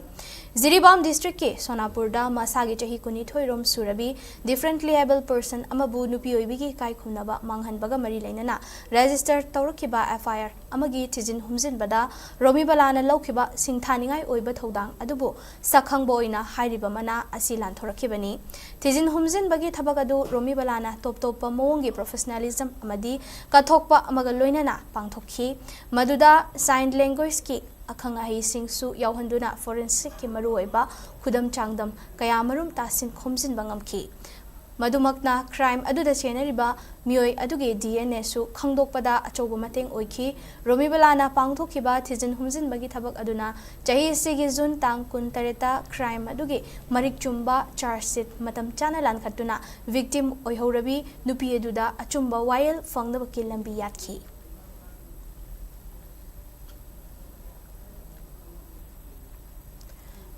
ꯖꯤꯔꯤꯕꯥꯝ ꯗꯤꯁꯇ꯭ꯔꯤꯛꯀꯤ ꯁꯣꯅꯥꯄꯨꯔꯗ ꯃꯁꯥꯒꯤ ꯆꯍꯤ ꯀꯨꯟꯅꯤꯊꯣꯏ ꯔꯣꯝ ꯁꯨꯔꯕꯤ ꯗꯤꯐ꯭ꯔꯦꯟꯠꯂꯤ ꯑꯦꯕꯜ ꯄꯔꯁꯟ ꯑꯃꯕꯨ ꯅꯨꯄꯤ ꯑꯣꯏꯕꯤꯒꯤ ꯏꯀꯥꯏ ꯈꯨꯝꯅꯕ ꯃꯥꯡꯍꯟꯕꯒ ꯃꯔꯤ ꯂꯩꯅꯅ ꯔꯦꯖꯤꯁꯇꯔ ꯇꯧꯔꯛꯈꯤꯕ ꯑꯦꯐ ꯑꯥꯏ ꯑꯥꯔ ꯑꯃꯒꯤ ꯊꯤꯖꯤꯟ ꯍꯨꯝꯖꯤꯟꯕꯗ ꯔꯣꯃꯤꯕꯂꯥꯅ ꯂꯧꯈꯤꯕ ꯁꯤꯡꯊꯥꯅꯤꯡꯉꯥꯏ ꯑꯣꯏꯕ ꯊꯧꯗꯥꯡ ꯑꯗꯨꯕꯨ ꯁꯛꯈꯪꯕ ꯑꯣꯏꯅ ꯍꯥꯏꯔꯤꯕ ꯃꯅꯥ ꯑꯁꯤ ꯂꯥꯟꯊꯣꯔꯛꯈꯤꯕꯅꯤ꯫ ꯊꯤꯖꯤꯟ ꯍꯨꯝꯖꯤꯟꯕꯒꯤ ꯊꯕꯛ ꯑꯗꯨ ꯔꯣꯃꯤꯕꯂꯥꯅ ꯇꯣꯞ ꯇꯣꯞꯄ ꯃꯑꯣꯡꯒꯤ ꯄ꯭ꯔꯣꯐꯦꯁꯅꯦꯂꯤꯖꯝ ꯑꯃꯗꯤ ꯀꯠꯊꯣꯛꯄ ꯑꯃꯒ ꯂꯣꯏꯅꯅ ꯄꯥꯡꯊꯣꯛꯈꯤ꯫ ꯃꯗꯨꯗ ꯁꯥꯏꯟ ꯂꯦꯡꯒ꯭ꯋꯦꯖꯀꯤ ꯑꯈꯪ ꯑꯍꯩꯁꯤꯡꯁꯨ ꯌꯥꯎꯍꯟꯗꯨꯅ ꯐꯣꯔꯦꯟꯁꯤꯛꯀꯤ ꯃꯔꯨꯑꯣꯏꯕ ꯈꯨꯗꯝ ꯆꯥꯡꯗꯝ ꯀꯌꯥꯃꯔꯨꯝ ꯇꯥꯁꯤꯟ ꯈꯣꯝꯖꯤꯟꯕ ꯉꯝꯈꯤ꯫ ꯃꯗꯨꯃꯛꯅ ꯀ꯭ꯔꯥꯏꯝ ꯑꯗꯨꯗ ꯆꯦꯟꯅꯔꯤꯕ ꯃꯤꯑꯣꯏ ꯑꯗꯨꯒꯤ ꯗꯤ ꯑꯦꯟ ꯑꯦꯁꯨ ꯈꯪꯗꯣꯛꯄꯗ ꯑꯆꯧꯕ ꯃꯇꯦꯡ ꯑꯣꯏꯈꯤ꯫ ꯔꯣꯃꯤꯕꯂꯥꯅ ꯄꯥꯡꯊꯣꯛꯈꯤꯕ ꯊꯤꯖꯤꯟ ꯍꯨꯝꯖꯤꯟꯕꯒꯤ ꯊꯕꯛ ꯑꯗꯨꯅ ꯆꯍꯤ ꯑꯁꯤꯒꯤ ꯖꯨꯟ ꯇꯥꯡ ꯀꯨꯟꯇꯔꯦꯠꯇ ꯀ꯭ꯔꯥꯏꯝ ꯑꯗꯨꯒꯤ ꯃꯔꯤꯛ ꯆꯨꯝꯕ ꯆꯥꯔꯖ ꯁꯤꯠ ꯃꯇꯝ ꯆꯥꯅ ꯂꯥꯟꯈꯠꯇꯨꯅ ꯚꯤꯛꯇꯤꯝ ꯑꯣꯏꯍꯧꯔꯕꯤ ꯅꯨꯄꯤ ꯑꯗꯨꯗ ꯑꯆꯨꯝꯕ ꯋꯥꯌꯦꯜ ꯐꯪꯅꯕꯒꯤ ꯂꯝꯕꯤ ꯌꯥꯠꯈꯤ꯫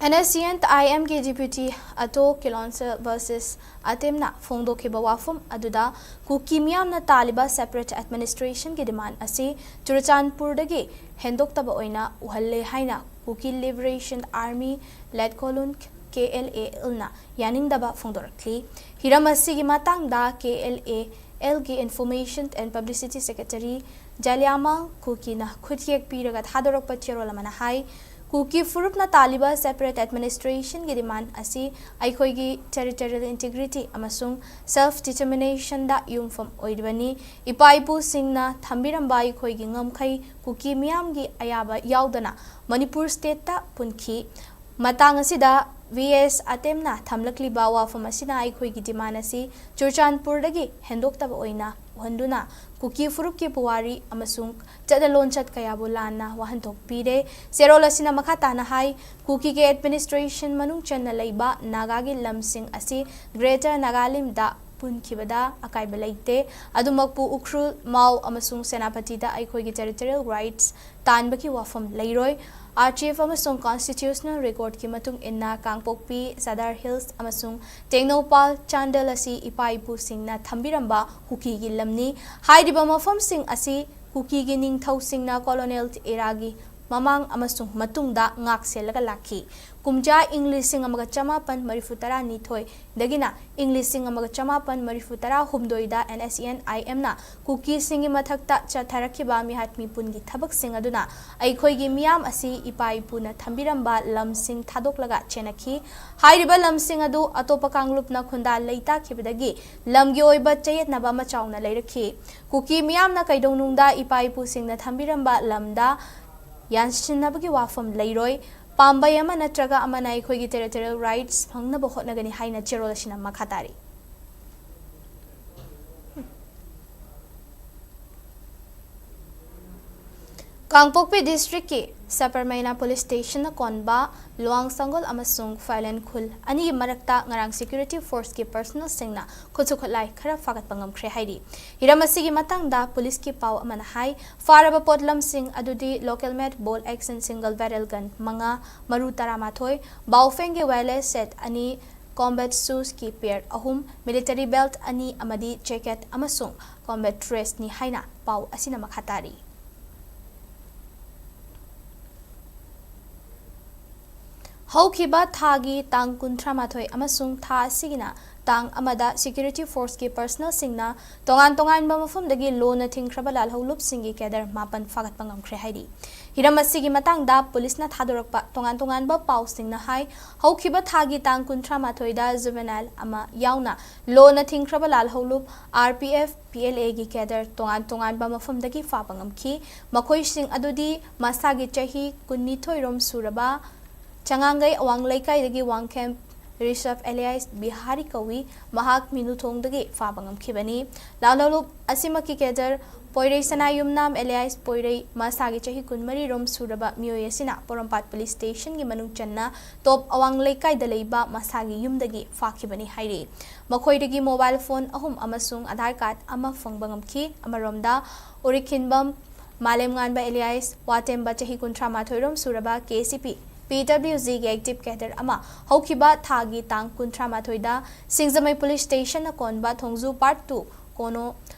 ꯑꯦꯟ ꯑꯦꯁ ꯁꯤ ꯑꯦꯟ ꯑꯥꯏ ꯑꯦꯝꯒꯤ ꯗꯤꯄ꯭ꯌꯨꯇꯤ ꯑꯇꯣ ꯀꯤꯂꯣꯟꯁ ꯚꯔꯁꯦꯁ ꯑꯇꯦꯝꯅ ꯐꯣꯡꯗꯣꯛꯈꯤꯕ ꯋꯥꯐꯝ ꯑꯗꯨꯗ ꯀꯨꯀꯤ ꯃꯤꯌꯥꯝꯅ ꯇꯥꯜꯂꯤꯕ ꯁꯦꯄꯔꯦꯠ ꯑꯦꯗꯃꯤꯅꯤꯁꯇ꯭ꯔꯦꯁꯟꯒꯤ ꯗꯤꯃꯥꯟ ꯑꯁꯤ ꯆꯨꯔꯆꯥꯟꯄꯨꯔꯗꯒꯤ ꯍꯦꯟꯗꯣꯛꯇꯕ ꯑꯣꯏꯅ ꯎꯍꯜꯂꯦ ꯍꯥꯏꯅ ꯀꯨꯀꯤ ꯂꯤꯕꯔꯦꯁꯟ ꯑꯥꯔꯃꯤ ꯂꯦꯠꯀꯣꯂꯨꯟ ꯀꯦ ꯑꯦꯜ ꯑꯦ ꯑꯦꯜꯅ ꯌꯥꯅꯤꯡꯗꯕ ꯐꯣꯡꯗꯣꯔꯛꯂꯤ꯫ ꯍꯤꯔꯝ ꯑꯁꯤꯒꯤ ꯃꯇꯥꯡꯗ ꯀꯦ ꯑꯦꯜ ꯑꯦ ꯑꯦꯜꯒꯤ information and publicity secretary Jaliama ꯀꯨꯀꯤꯅ ꯈꯨꯠꯌꯦꯛ ꯄꯤꯔꯒ ꯊꯥꯗꯣꯔꯛꯄ ꯆꯦꯔꯣꯜ ꯑꯃꯅ ꯍꯥꯏ, ꯀꯨꯀꯤ ꯐꯨꯔꯨꯞꯅ ꯇꯥꯜꯂꯤꯕ separate administrationꯒꯤ demand ꯑꯁꯤ ꯑꯩꯈꯣꯏꯒꯤ territorial integrity ꯑꯃꯁꯨꯡ self determinationꯗ ꯌꯨꯝꯐꯝ ꯑꯣꯏꯔꯤꯕꯅꯤ꯫ ꯏꯄꯥ ꯏꯄꯨꯁꯤꯡꯅ ꯊꯝꯕꯤꯔꯝꯕ ꯑꯩꯈꯣꯏꯒꯤ ꯉꯝꯈꯩ ꯀꯨꯀꯤ ꯃꯤꯌꯥꯝꯒꯤ ꯑꯌꯥꯕ ꯌꯥꯎꯗꯅ ꯃꯅꯤꯄꯨꯔ stateꯇ ꯄꯨꯟꯈꯤ꯫ ꯃꯇꯥꯡ ꯑꯁꯤꯗ ꯚꯤ ꯑꯦꯁ ꯑꯇꯦꯝꯅ ꯊꯝꯂꯛꯂꯤꯕ ꯋꯥꯐꯝ ꯑꯁꯤꯅ ꯑꯩꯈꯣꯏꯒꯤ demand ꯑꯁꯤ ꯆꯨꯔꯆꯥꯟꯄꯨꯔꯗꯒꯤ ꯍꯦꯟꯗꯣꯛꯇꯕ ꯑꯣꯏꯅ ꯎꯍꯟꯗꯨꯅ ꯀꯨꯀꯤ ꯐꯨꯔꯨꯞꯀꯤ ꯄꯨꯋꯥꯔꯤ ꯑꯃꯁꯨꯡ ꯆꯠꯅ ꯂꯣꯟꯆꯠ ꯀꯌꯥꯕꯨ ꯂꯥꯟꯅ ꯋꯥꯍꯟꯊꯣꯛ ꯄꯤꯔꯦ꯫ ꯆꯦꯔꯣꯜ ꯑꯁꯤꯅ ꯃꯈꯥ ꯇꯥꯅ ꯍꯥꯏ, ꯀꯨꯀꯤꯒꯤ administration ꯃꯅꯨꯡ ꯆꯟꯅ ꯂꯩꯕ ꯅꯥꯒꯥꯒꯤ ꯂꯝꯁꯤꯡ ꯑꯁꯤ Greater Nagalimꯗ ꯄꯨꯟꯈꯤꯕꯗ ꯑꯀꯥꯏꯕ ꯂꯩꯇꯦ꯫ ꯑꯗꯨꯃꯛꯄꯨ ꯎꯈ꯭ꯔꯨꯜ, ꯃꯥꯎ ꯑꯃꯁꯨꯡ ꯁꯦꯅꯥꯄꯇꯤꯗ ꯑꯩꯈꯣꯏꯒꯤ territorial rights ꯇꯥꯟꯕꯒꯤ ꯋꯥꯐꯝ ꯂꯩꯔꯣꯏ꯫ Archive ꯑꯃꯁꯨꯡ constitutional recordꯀꯤ ꯃꯇꯨꯡ ꯏꯟꯅ ꯀꯥꯡꯄꯣꯛꯄꯤ, ꯆꯥꯗꯔ ꯍꯤꯜꯁ ꯑꯃꯁꯨꯡ ꯇꯦꯡꯅꯧꯄꯥꯜ, ꯆꯥꯟꯗꯦꯜ ꯑꯁꯤ ꯏꯄꯥ ꯏꯄꯨꯁꯤꯡꯅ ꯊꯝꯕꯤꯔꯝꯕ ꯀꯨꯀꯤꯒꯤ ꯂꯝꯅꯤ꯫ ꯍꯥꯏꯔꯤꯕ ꯃꯐꯝꯁꯤꯡ ꯑꯁꯤ ꯀꯨꯀꯤꯒꯤ ꯅꯤꯡꯊꯧꯁꯤꯡꯅ colonial eraꯒꯤ ꯃꯃꯥꯡ ꯑꯃꯁꯨꯡ ꯃꯇꯨꯡꯗ ꯉꯥꯛ ꯁꯦꯜꯂꯒ ꯂꯥꯛꯈꯤ꯫ ꯀꯨꯝꯖꯥ ꯏꯪ ꯂꯤꯁꯤꯡ ꯑꯃꯒ ꯆꯃꯥꯄꯟ ꯃꯔꯤꯐꯨ ꯇꯔꯥꯅꯤꯊꯣꯏꯗꯒꯤꯅ ꯏꯪ ꯂꯤꯁꯤꯡ ꯑꯃꯒ ꯆꯃꯥꯄꯟ ꯃꯔꯤꯐꯨ ꯇꯔꯥꯍꯨꯝꯗꯣꯏꯗ NSCN IMꯅ ꯀꯨꯀꯤꯁꯤꯡꯒꯤ ꯃꯊꯛꯇ ꯆꯠꯊꯔꯛꯈꯤꯕ ꯃꯤꯍꯥꯠ ꯃꯤꯄꯨꯟꯒꯤ ꯊꯕꯛꯁꯤꯡ ꯑꯗꯨꯅ ꯑꯩꯈꯣꯏꯒꯤ ꯃꯤꯌꯥꯝ ꯑꯁꯤ ꯏꯄꯥ ꯏꯄꯨꯅ ꯊꯝꯕꯤꯔꯝꯕ ꯂꯝꯁꯤꯡ ꯊꯥꯗꯣꯛꯂꯒ ꯆꯦꯟꯅꯈꯤ꯫ ꯍꯥꯏꯔꯤꯕ ꯂꯝꯁꯤꯡ ꯑꯗꯨ ꯑꯇꯣꯞꯄ ꯀꯥꯡꯂꯨꯞꯅ ꯈꯨꯟꯗꯥ ꯂꯩꯇꯥꯈꯤꯕꯗꯒꯤ ꯂꯝꯒꯤ ꯑꯣꯏꯕ ꯆꯌꯦꯠꯅꯕ ꯑꯃ ꯆꯥꯎꯅ ꯂꯩꯔꯛꯈꯤ꯫ ꯀꯨꯀꯤ ꯃꯤꯌꯥꯝꯅ ꯀꯩꯗꯧꯅꯨꯡꯗ ꯏꯄꯥ ꯏꯄꯨꯁꯤꯡꯅ ꯊꯝꯕꯤꯔꯝꯕ ꯂꯝꯗ ꯌꯥꯟꯁꯤꯟꯅꯕꯒꯤ ꯋꯥꯐꯝ ꯂꯩꯔꯣꯏ꯫ ꯄꯥꯝꯕꯩ ꯑꯃ ꯅꯠꯇ꯭ꯔꯒ ꯑꯃꯅ ꯑꯩꯈꯣꯏꯒꯤ territorial rights ꯐꯪꯅꯕ ꯍꯣꯠꯅꯒꯅꯤ ꯍꯥꯏꯅ ꯆꯦꯔꯣꯜ ꯑꯁꯤꯅ ꯃꯈꯥ ꯇꯥꯔꯤ꯫ ꯀꯥꯡꯄꯣꯛꯄꯤ districtꯀꯤ ꯁꯄꯔꯃꯩꯅꯥ police stationꯅ ꯀꯣꯟꯕ ꯂꯨꯋꯥꯡ ꯁꯪꯒꯣꯜ ꯑꯃꯁꯨꯡ ꯐꯥꯏꯂꯦꯟ ꯈꯨꯜ ꯑꯅꯤꯒꯤ ꯃꯔꯛꯇ ꯉꯔꯥꯡ security forceꯀꯤ personnelꯁꯤꯡꯅ ꯈꯨꯠꯁꯨ ꯈꯨꯠꯂꯥꯏ ꯈꯔ ꯐꯥꯒꯠꯄ ꯉꯝꯈ꯭ꯔꯦ ꯍꯥꯏꯔꯤ꯫ ꯍꯤꯔꯝ ꯑꯁꯤꯒꯤ ꯃꯇꯥꯡꯗ policeꯀꯤ ꯄꯥꯎ ꯑꯃꯅ ꯍꯥꯏ, ꯐꯥꯔꯕ ꯄꯣꯠꯂꯝꯁꯤꯡ ꯑꯗꯨꯗꯤ local made bolt action single barrel gun ꯃꯉꯥ, ꯃꯔꯨ ꯇꯔꯥꯃꯥꯊꯣꯏ, ꯕꯥꯎꯐꯦꯡꯒꯤ wireless set ꯑꯅꯤ, combat shoesꯀꯤ pair ꯑꯍꯨꯝ, military belt ꯑꯅꯤ ꯑꯃꯗꯤ jacket ꯑꯃꯁꯨꯡ combat dressꯅꯤ ꯍꯥꯏꯅ ꯄꯥꯎ ꯑꯁꯤꯅ ꯃꯈꯥ ꯇꯥꯔꯤ꯫ ꯍꯧꯈꯤꯕ ꯊꯥꯒꯤ ꯇꯥꯡ ꯀꯨꯟꯊ꯭ꯔꯥꯃꯥꯊꯣꯏ ꯑꯃꯁꯨꯡ ꯊꯥ ꯑꯁꯤꯒꯤꯅ ꯇꯥꯡ ꯑꯃꯗ ꯁꯦꯀ꯭ꯌꯨꯔꯤꯇꯤ ꯐꯣꯔꯁꯀꯤ ꯄꯔꯁꯅꯦꯜꯁꯤꯡꯅ ꯇꯣꯉꯥꯟ ꯇꯣꯉꯥꯟꯕ ꯃꯐꯝꯗꯒꯤ ꯂꯣꯟꯅ ꯊꯤꯡꯈ꯭ꯔꯕ ꯂꯥꯜꯍꯧꯂꯨꯞꯁꯤꯡꯒꯤ ꯀꯦꯗꯔ ꯃꯥꯄꯟ ꯐꯥꯒꯠꯄ ꯉꯝꯈ꯭ꯔꯦ ꯍꯥꯏꯔꯤ꯫ ꯍꯤꯔꯝ ꯑꯁꯤꯒꯤ ꯃꯇꯥꯡꯗ ꯄꯨꯂꯤꯁꯅ ꯊꯥꯗꯣꯔꯛꯄ ꯇꯣꯉꯥꯟ ꯇꯣꯉꯥꯟꯕ ꯄꯥꯎꯁꯤꯡꯅ ꯍꯥꯏ, ꯍꯧꯈꯤꯕ ꯊꯥꯒꯤ ꯇꯥꯡ ꯀꯨꯟꯊ꯭ꯔꯥ ꯃꯥꯊꯣꯏꯗ ꯖꯨꯕꯦꯅꯥꯏꯜ ꯑꯃ ꯌꯥꯎꯅ ꯂꯣꯟꯅ ꯊꯤꯡꯈ꯭ꯔꯕ Lalhoulup R P F, P L ꯑꯦꯒꯤ ꯀꯦꯗꯔ ꯇꯣꯉꯥꯟ ꯇꯣꯉꯥꯟꯕ ꯃꯐꯝꯗꯒꯤ ꯐꯥꯕ ꯉꯝꯈꯤ꯫ ꯃꯈꯣꯏꯁꯤꯡ ꯑꯗꯨꯗꯤ ꯃꯁꯥꯒꯤ ꯆꯍꯤ ꯀꯨꯟꯅꯤꯊꯣꯏ ꯔꯣꯝ ꯁꯨꯔꯕ ꯆꯉꯥꯡꯒꯩ ꯑꯋꯥꯡ ꯂꯩꯀꯥꯏꯗꯒꯤ ꯋꯥꯡꯈꯦꯝ ꯔꯤꯁꯞ ꯑꯦꯂꯤꯌꯥꯁ ꯕꯤꯍꯥꯔꯤ ꯀꯧꯏ꯫ ꯃꯍꯥꯛ ꯃꯤꯅꯨꯊꯣꯡꯗꯒꯤ ꯐꯥꯕ ꯉꯝꯈꯤꯕꯅꯤ꯫ ꯂꯥꯜꯍꯧꯂꯨꯞ ꯑꯁꯤꯃꯛꯀꯤ ꯀꯦꯗꯔ ꯄꯣꯏꯔꯩ ꯁꯅꯥꯌꯨꯝꯅꯥꯝ ꯑꯦꯂꯤꯌꯥꯁ ꯄꯣꯏꯔꯩ ꯃꯁꯥꯒꯤ ꯆꯍꯤ ꯀꯨꯟꯃꯔꯤ ꯔꯣꯝ ꯁꯨꯔꯕ ꯃꯤꯑꯣꯏ ꯑꯁꯤꯅ ꯄꯣꯔꯣꯝꯄꯥꯠ ꯄꯨꯂꯤꯁ ꯁ꯭ꯇꯦꯁꯟꯒꯤ ꯃꯅꯨꯡ ꯆꯟꯅ ꯇꯣꯞ ꯑꯋꯥꯡ ꯂꯩꯀꯥꯏꯗ ꯂꯩꯕ ꯃꯁꯥꯒꯤ ꯌꯨꯝꯗꯒꯤ ꯐꯥꯈꯤꯕꯅꯤ ꯍꯥꯏꯔꯤ꯫ ꯃꯈꯣꯏꯗꯒꯤ ꯃꯣꯕꯥꯏꯜ ꯐꯣꯟ ꯑꯍꯨꯝ ꯑꯃꯁꯨꯡ ꯑꯙꯥꯔ ꯀꯥꯔꯗ ꯑꯃ ꯐꯪꯕ ꯉꯝꯈꯤ꯫ ꯑꯃꯔꯣꯝꯗ ꯎꯔꯤꯈꯤꯟꯕꯝ ꯃꯥꯂꯦꯝꯉꯥꯟꯕ ꯑꯦꯂꯤꯌꯥꯁ ꯋꯥꯇꯦꯝꯕ ꯆꯍꯤ ꯀꯨꯟꯊ꯭ꯔꯥ ꯃꯥꯊꯣꯏ ꯔꯣꯝ ꯁꯨꯔꯕ ꯀꯦ ꯁꯤ ꯄꯤ ꯄꯤ ꯗꯕ꯭ꯂꯤꯎ ꯖꯤꯒꯤ ꯑꯦꯛꯇꯤꯚ ꯀꯦꯗꯔ ꯑꯃ ꯍꯧꯈꯤꯕ ꯊꯥꯒꯤ ꯇꯥꯡ ꯀꯨꯟꯊ꯭ꯔꯥ ꯃꯥꯊꯣꯏꯗ ꯁꯤꯡꯖꯃꯩ ꯄꯨꯂꯤꯁ ꯁ꯭ꯇꯦꯁꯟꯅ ꯀꯣꯟꯕ ꯊꯣꯡꯖꯨ ꯄꯥꯔꯠ ꯇꯨ ꯀꯣꯅꯣ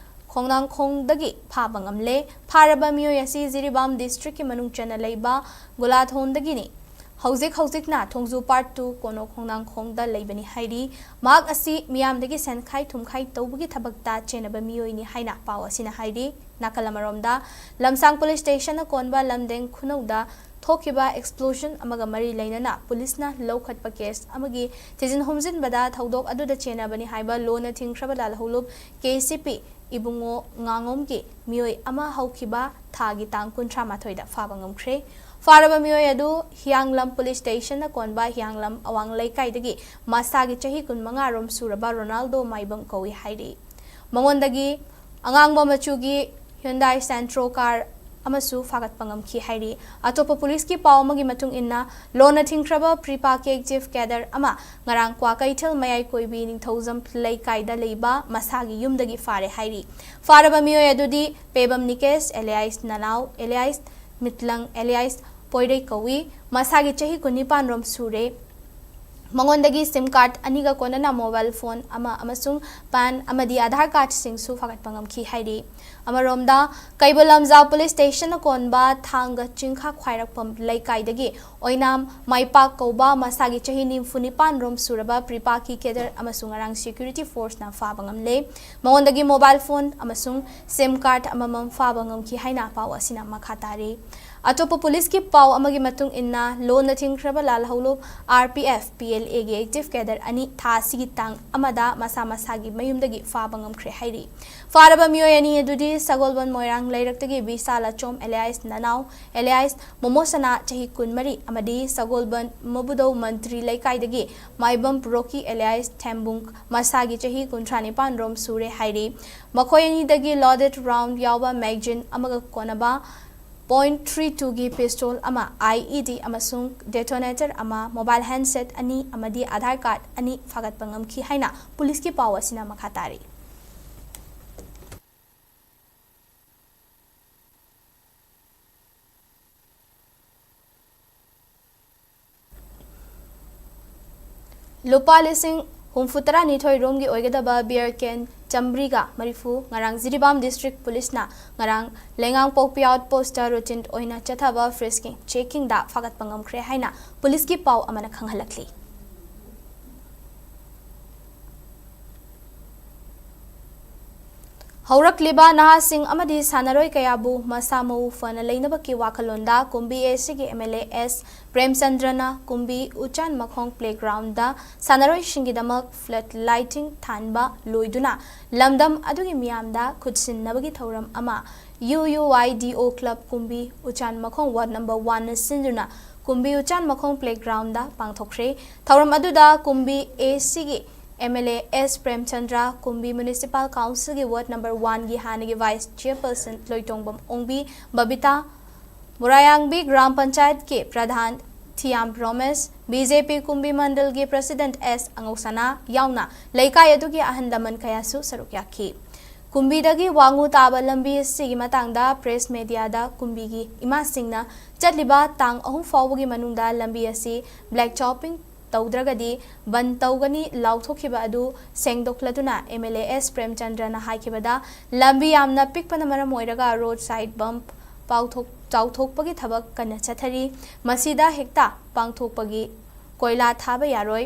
ꯈꯣꯡꯅꯥꯡꯈꯣꯡꯗꯒꯤ ꯐꯥꯕ ꯉꯝꯂꯦ꯫ ꯐꯥꯔꯕ ꯃꯤꯑꯣꯏ ꯑꯁꯤ ꯖꯤꯔꯤꯕꯥꯝ ꯗꯤꯁꯇ꯭ꯔꯤꯛꯀꯤ ꯃꯅꯨꯡ ꯆꯟꯅ ꯂꯩꯕ ꯒꯨꯂꯥꯊꯣꯡꯗꯒꯤꯅꯤ꯫ ꯍꯧꯖꯤꯛ ꯍꯧꯖꯤꯛꯅ ꯊꯣꯡꯖꯨ ꯄꯥꯔꯠ ꯇꯨ ꯀꯣꯅꯣ ꯈꯣꯡꯅꯥꯡꯈꯣꯡꯗ ꯂꯩꯕꯅꯤ ꯍꯥꯏꯔꯤ꯫ ꯃꯍꯥꯛ ꯑꯁꯤ ꯃꯤꯌꯥꯝꯗꯒꯤ ꯁꯦꯟꯈꯥꯏ ꯊꯨꯝꯈꯥꯏ ꯇꯧꯕꯒꯤ ꯊꯕꯛꯇ ꯆꯦꯟꯅꯕ ꯃꯤꯑꯣꯏꯅꯤ ꯍꯥꯏꯅ ꯄꯥꯎ ꯑꯁꯤꯅ ꯍꯥꯏꯔꯤ꯫ ꯅꯥꯀꯜ ꯑꯃꯔꯣꯝꯗ, ꯂꯝꯁꯥꯡ ꯄꯨꯂꯤꯁ ꯁ꯭ꯇꯦꯁꯟꯅ ꯀꯣꯟꯕ ꯂꯝꯗꯦꯡ ꯈꯨꯅꯧꯗ ꯊꯣꯛꯈꯤꯕ ꯑꯦꯛꯁꯄ꯭ꯂꯣꯖꯟ ꯑꯃꯒ ꯃꯔꯤ ꯂꯩꯅꯅ ꯄꯨꯂꯤꯁꯅ ꯂꯧꯈꯠꯄ ꯀꯦꯁ ꯑꯃꯒꯤ ꯊꯤꯖꯤꯟ ꯍꯨꯝꯖꯤꯟꯕꯗ ꯊꯧꯗꯣꯛ ꯑꯗꯨꯗ ꯆꯦꯟꯅꯕꯅꯤ ꯍꯥꯏꯕ ꯂꯣꯟꯅ ꯊꯤꯡꯈ꯭ꯔꯕ ꯂꯥꯜꯍꯧꯂꯨꯞ ꯀꯦ ꯁꯤ ꯄꯤ ꯏꯕꯨꯡꯉꯣ ꯉꯥꯉꯣꯝꯒꯤ ꯃꯤꯑꯣꯏ ꯑꯃ ꯍꯧꯈꯤꯕ ꯊꯥꯒꯤ ꯇꯥꯡ ꯀꯨꯟꯊ꯭ꯔꯥ ꯃꯥꯊꯣꯏꯗ ꯐꯥꯕ ꯉꯝꯈ꯭ꯔꯦ꯫ ꯐꯥꯔꯕ ꯃꯤꯑꯣꯏ ꯑꯗꯨ ꯍꯤꯌꯥꯡꯂꯝ ꯄꯨꯂꯤꯁ ꯁ꯭ꯇꯦꯁꯟꯅ ꯀꯣꯟꯕ ꯍꯤꯌꯥꯡꯂꯝ ꯑꯋꯥꯡ ꯂꯩꯀꯥꯏꯗꯒꯤ ꯃꯁꯥꯒꯤ ꯆꯍꯤ ꯀꯨꯟꯃꯉꯥ ꯔꯣꯝ ꯁꯨꯔꯕ ꯔꯣꯅꯥꯜꯗꯣ ꯃꯥꯏꯕꯝ ꯀꯧꯏ ꯍꯥꯏꯔꯤ꯫ ꯃꯉꯣꯟꯗꯒꯤ ꯑꯉꯥꯡꯕ ꯃꯆꯨꯒꯤ ꯍ꯭ꯌꯨꯟꯗꯥꯏ ꯁꯦꯟꯇ꯭ꯔꯣ ꯀꯥꯔ ꯑꯃꯁꯨ ꯐꯥꯒꯠꯄ ꯉꯝꯈꯤ ꯍꯥꯏꯔꯤ꯫ ꯑꯇꯣꯞꯄ ꯄꯨꯂꯤꯁꯀꯤ ꯄꯥꯎ ꯑꯃꯒꯤ ꯃꯇꯨꯡ ꯏꯟꯅ, ꯂꯣꯟꯅ ꯊꯤꯡꯈ꯭ꯔꯕ ꯄ꯭ꯔꯤꯄꯥꯛꯀꯤ ꯑꯦꯛꯇꯤꯚ ꯀꯦꯗꯔ ꯑꯃ ꯉꯔꯥꯡ ꯀ꯭ꯋꯥꯀꯩꯊꯦꯜ ꯃꯌꯥꯏꯀꯣꯏꯕꯤ ꯅꯤꯡꯊꯧꯖꯝ ꯂꯩꯀꯥꯏꯗ ꯂꯩꯕ ꯃꯁꯥꯒꯤ ꯌꯨꯝꯗꯒꯤ ꯐꯥꯔꯦ ꯍꯥꯏꯔꯤ꯫ ꯐꯥꯔꯕ ꯃꯤꯑꯣꯏ ꯑꯗꯨꯗꯤ ꯄꯦꯕꯝ ꯅꯤꯀꯦꯁ ꯑꯦꯂꯤꯌꯥꯁ ꯅꯅꯥꯎ ꯑꯦꯂꯤꯌꯥꯁ ꯃꯤꯠꯂꯪ ꯑꯦꯂꯤꯌꯥꯁ ꯄꯣꯏꯔꯩ ꯀꯧꯏ꯫ ꯃꯁꯥꯒꯤ ꯆꯍꯤ ꯀꯨꯟꯅꯤꯄꯥꯟ ꯔꯣꯝ ꯁꯨꯔꯦ꯫ ꯃꯉꯣꯟꯗꯒꯤ ꯁꯤꯝ ꯀꯥꯔꯗ ꯑꯅꯤꯒ ꯀꯣꯟꯅꯅ ꯃꯣꯕꯥꯏꯜ ꯐꯣꯟ ꯑꯃ ꯑꯃꯁꯨꯡ ꯄꯥꯟ ꯑꯃꯗꯤ ꯑꯥꯙꯥꯔ ꯀꯥꯔꯗꯁꯤꯡꯁꯨ ꯐꯥꯒꯠꯄ ꯉꯝꯈꯤ ꯍꯥꯏꯔꯤ꯫ ꯑꯃꯔꯣꯝꯗ, ꯀꯩꯕꯨꯜ ꯂꯝꯖꯥꯎ ꯄꯨꯂꯤꯁ ꯁ꯭ꯇꯦꯁꯟꯅ ꯀꯣꯟꯕ ꯊꯥꯡꯒ ꯆꯤꯡꯈꯥ ꯈ꯭ꯋꯥꯏꯔꯥꯛꯄꯝ ꯂꯩꯀꯥꯏꯗꯒꯤ ꯑꯣꯏꯅꯥꯝ ꯃꯥꯏꯄꯥꯛ ꯀꯧꯕ ꯃꯁꯥꯒꯤ ꯆꯍꯤ ꯅꯤꯐꯨ ꯅꯤꯄꯥꯟ ꯔꯣꯝ ꯁꯨꯔꯕ ꯄ꯭ꯔꯤꯄꯥꯛꯀꯤ ꯀꯦꯗꯔ ꯑꯃꯁꯨ ꯉꯔꯥꯡ ꯁꯦꯀ꯭ꯌꯨꯔꯤꯇꯤ ꯐꯣꯔꯁꯅ ꯐꯥꯕ ꯉꯝꯂꯦ꯫ ꯃꯉꯣꯟꯗꯒꯤ ꯃꯣꯕꯥꯏꯜ ꯐꯣꯟ ꯑꯃꯁꯨꯡ ꯁꯤꯝ ꯀꯥꯔꯗ ꯑꯃꯃꯝ ꯐꯥꯕ ꯉꯝꯈꯤ ꯍꯥꯏꯅ ꯄꯥꯎ ꯑꯁꯤꯅ ꯃꯈꯥ ꯇꯥꯔꯤ꯫ ꯑꯇꯣꯞꯄ ꯄꯨꯂꯤꯁꯀꯤ ꯄꯥꯎ ꯑꯃꯒꯤ ꯃꯇꯨꯡ ꯏꯟꯅ, ꯂꯣꯟꯅ ꯊꯤꯡꯈ꯭ꯔꯕ Lalhoulup, R P F, P L ꯑꯦꯒꯤ ꯑꯦꯛꯇꯤꯚ ꯀꯦꯗꯔ ꯑꯅꯤ ꯊꯥ ꯑꯁꯤꯒꯤ ꯇꯥꯡ ꯑꯃꯗ ꯃꯁꯥ ꯃꯁꯥꯒꯤ ꯃꯌꯨꯝꯗꯒꯤ ꯐꯥꯕ ꯉꯝꯈ꯭ꯔꯦ ꯍꯥꯏꯔꯤ꯫ ꯐꯥꯔꯕ ꯃꯤꯑꯣꯏ ꯑꯅꯤ ꯑꯗꯨꯗꯤ ꯁꯒꯣꯜꯕꯟ ꯃꯣꯏꯔꯥꯡ ꯂꯩꯔꯛꯇꯒꯤ ꯕꯤꯁꯥ ꯂꯥꯆꯣꯝ ꯑꯦꯂꯤꯌꯥꯁ ꯅꯅꯥꯎ ꯑꯦꯂꯤꯌꯥꯁ ꯃꯣꯃꯣꯁꯅꯥ ꯆꯍꯤ ꯀꯨꯟꯃꯔꯤ ꯑꯃꯗꯤ ꯁꯒꯣꯜꯕꯟ ꯃꯕꯨꯗꯧ ꯃꯟꯇ꯭ꯔꯤ ꯂꯩꯀꯥꯏꯗꯒꯤ ꯃꯥꯏꯕꯝ ꯔꯣꯀꯤ ꯑꯦꯂꯤꯌꯥꯁ ꯊꯦꯝꯕꯨꯡ ꯃꯁꯥꯒꯤ ꯆꯍꯤ ꯀꯨꯟꯊ꯭ꯔꯥ ꯅꯤꯄꯥꯟ ꯔꯣꯝ ꯁꯨꯔꯦ ꯍꯥꯏꯔꯤ꯫ ꯃꯈꯣꯏ ꯑꯅꯤꯗꯒꯤ ꯂꯣꯗꯦꯗ ꯔꯥꯎꯟ ꯌꯥꯎꯕ ꯃꯦꯒꯖꯤꯟ ꯑꯃꯒ ꯀꯣꯟꯅꯕ ꯄꯣꯏꯟꯠ ꯊ꯭ꯔꯤ ꯇꯨꯒꯤ ꯄꯤꯁꯇꯣꯜ ꯑꯃ, ꯑꯥꯏ ꯏ ꯗꯤ ꯑꯃꯁꯨꯡ ꯗꯦꯇꯣꯅꯦꯇꯔ ꯑꯃ, ꯃꯣꯕꯥꯏꯜ ꯍꯦꯟꯗꯁꯦꯠ ꯑꯅꯤ ꯑꯃꯗꯤ ꯑꯥꯙꯥꯔ ꯀꯥꯔꯗ ꯑꯅꯤ ꯐꯥꯒꯠꯄ ꯉꯝꯈꯤ ꯍꯥꯏꯅ ꯄꯨꯂꯤꯁꯀꯤ ꯄꯥꯎ ꯑꯁꯤꯅ ꯃꯈꯥ ꯇꯥꯔꯤ꯫ ꯂꯨꯄꯥ ꯂꯤꯁꯤꯡ ꯍꯨꯝꯐꯨ ꯇꯔꯥꯅꯤꯊꯣꯏ ꯔꯣꯝꯒꯤ ꯑꯣꯏꯒꯗꯕ ꯕꯤꯌꯔ ꯀꯦꯟ ꯆꯥꯃꯔꯤꯒ ꯃꯔꯤꯐꯨ ꯉꯔꯥꯡ ꯖꯤꯔꯤꯕꯥꯝ ꯗꯤꯁꯇ꯭ꯔꯤꯛ ꯄꯨꯂꯤꯁꯅ ꯉꯔꯥꯡ ꯂꯩꯉꯥꯡꯄꯣꯛꯄꯤ ꯑꯥꯎꯠ ꯄꯣꯁꯇ ꯔꯨꯇꯤꯟ ꯑꯣꯏꯅ ꯆꯠꯊꯕ ꯐ꯭ꯔꯤꯁꯀꯤꯡ ꯆꯦꯀꯤꯡꯗ ꯐꯥꯒꯠꯄ ꯉꯝꯈ꯭ꯔꯦ ꯍꯥꯏꯅ ꯄꯨꯂꯤꯁꯀꯤ ꯄꯥꯎ ꯑꯃꯅ ꯈꯪꯍꯜꯂꯛꯂꯤ꯫ ꯍꯧꯔꯛꯂꯤꯕ ꯅꯍꯥꯁꯤꯡ ꯑꯃꯗꯤ ꯁꯥꯟꯅꯔꯣꯏ ꯀꯌꯥꯕꯨ ꯃꯁꯥ ꯃꯎ ꯐꯅ ꯂꯩꯅꯕꯒꯤ ꯋꯥꯈꯜꯂꯣꯟꯗ ꯀꯨꯝꯕꯤ ꯑꯦ ꯁꯤꯒꯤ ꯑꯦꯝ ꯑꯦꯜ ꯑꯦ ꯑꯦꯁ ꯄ꯭ꯔꯦꯝꯆꯟꯗ꯭ꯔꯅ ꯀꯨꯝꯕꯤ ꯎꯆꯥꯟ ꯃꯈꯣꯡ ꯄ꯭ꯂꯦꯒ꯭ꯔꯥꯎꯟꯗ ꯁꯥꯟꯅꯔꯣꯏꯁꯤꯡꯒꯤꯗꯃꯛ ꯐ꯭ꯂꯠ ꯂꯥꯏꯇꯤꯡ ꯊꯥꯟꯕ ꯂꯣꯏꯗꯨꯅ ꯂꯝꯗꯝ ꯑꯗꯨꯒꯤ ꯃꯤꯌꯥꯝꯗ ꯈꯨꯠꯁꯤꯟꯅꯕꯒꯤ ꯊꯧꯔꯝ ꯑꯃ ꯌꯨ ꯌꯨ ꯋꯥꯏ ꯗꯤ ꯑꯣ ꯀ꯭ꯂꯕ ꯀꯨꯝꯕꯤ ꯎꯆꯥꯟ ꯃꯈꯣꯡ ꯋꯥꯔꯗ ꯅꯝꯕꯔ ꯋꯥꯟꯅ ꯁꯤꯟꯗꯨꯅ ꯀꯨꯝꯕꯤ ꯎꯆꯥꯟ ꯃꯈꯣꯡ ꯄ꯭ꯂꯦꯒ꯭ꯔꯥꯎꯟꯗ ꯄꯥꯡꯊꯣꯛꯈ꯭ꯔꯦ꯫ ꯊꯧꯔꯝ ꯑꯗꯨꯗ ꯀꯨꯝꯕꯤ ꯑꯦ ꯁꯤꯒꯤ M L A S Premchandra, Kumbi municipal ꯀꯥꯎꯟꯁꯤꯜꯒꯤ ꯋꯥꯔꯗ ꯅꯝꯕꯔ ꯋꯥꯟꯒꯤ ꯍꯥꯟꯅꯒꯤ ꯚꯥꯏꯁ ꯆꯤꯌꯔꯄꯔꯁꯟ ꯂꯣꯏꯇꯣꯡꯕꯝ ꯑꯣꯡꯕꯤ ꯕꯕꯤꯇꯥ, ꯃꯨꯔꯥꯌꯥꯡꯕꯤ ꯒ꯭ꯔꯥꯝ ꯄꯟꯆꯥꯌꯠꯀꯤ pradhan Thiyam Romesh, B J P Kumbi ꯃꯟꯗꯜꯒꯤ ꯄ꯭ꯔꯁꯤꯗꯦꯟꯠ ꯑꯦꯁ ꯑꯉꯧꯁꯅꯥ ꯌꯥꯎꯅ ꯂꯩꯀꯥꯏ ꯑꯗꯨꯒꯤ ꯑꯍꯜ ꯂꯃꯟ ꯀꯌꯥꯁꯨ ꯁꯔꯨꯛ ꯌꯥꯈꯤ꯫ ꯀꯨꯝꯕꯤꯗꯒꯤ ꯋꯥꯉꯨ ꯇꯥꯕ ꯂꯝꯕꯤ ꯑꯁꯤꯒꯤ ꯃꯇꯥꯡꯗ ꯄ꯭ꯔꯦꯁ ꯃꯦꯗꯤꯌꯥꯗ ꯀꯨꯝꯕꯤꯒꯤ ꯏꯃꯥꯁꯤꯡꯅ ꯆꯠꯂꯤꯕ ꯇꯥꯡ ꯑꯍꯨꯝ ꯐꯥꯎꯕꯒꯤ ꯃꯅꯨꯡꯗ ꯂꯝꯕꯤ ꯑꯁꯤ ꯕ꯭ꯂꯦꯛ ꯇꯣꯞꯄꯤꯡ ꯇꯧꯗ꯭ꯔꯒꯗꯤ ꯕꯟ ꯇꯧꯒꯅꯤ ꯂꯥꯎꯊꯣꯛꯈꯤꯕ ꯑꯗꯨ ꯁꯦꯡꯗꯣꯛꯂꯗꯨꯅ MLA S ꯄ꯭ꯔꯦꯝꯆꯟꯗ꯭ꯔꯅ ꯍꯥꯏꯈꯤꯕꯗ, ꯂꯝꯕꯤ ꯌꯥꯝꯅ ꯄꯤꯛꯄꯅ ꯃꯔꯝ ꯑꯣꯏꯔꯒ road side bump ꯄꯥꯎꯊꯣꯛ-, ꯆꯥꯎꯊꯣꯛꯄꯒꯤ ꯊꯕꯛ ꯀꯟꯅ ꯆꯠꯊꯔꯤ꯫ ꯃꯁꯤꯗ ꯍꯦꯛꯇ ꯄꯥꯡꯊꯣꯛꯄꯒꯤ ꯀꯣꯏꯂꯥ ꯊꯥꯕ ꯌꯥꯔꯣꯏ꯫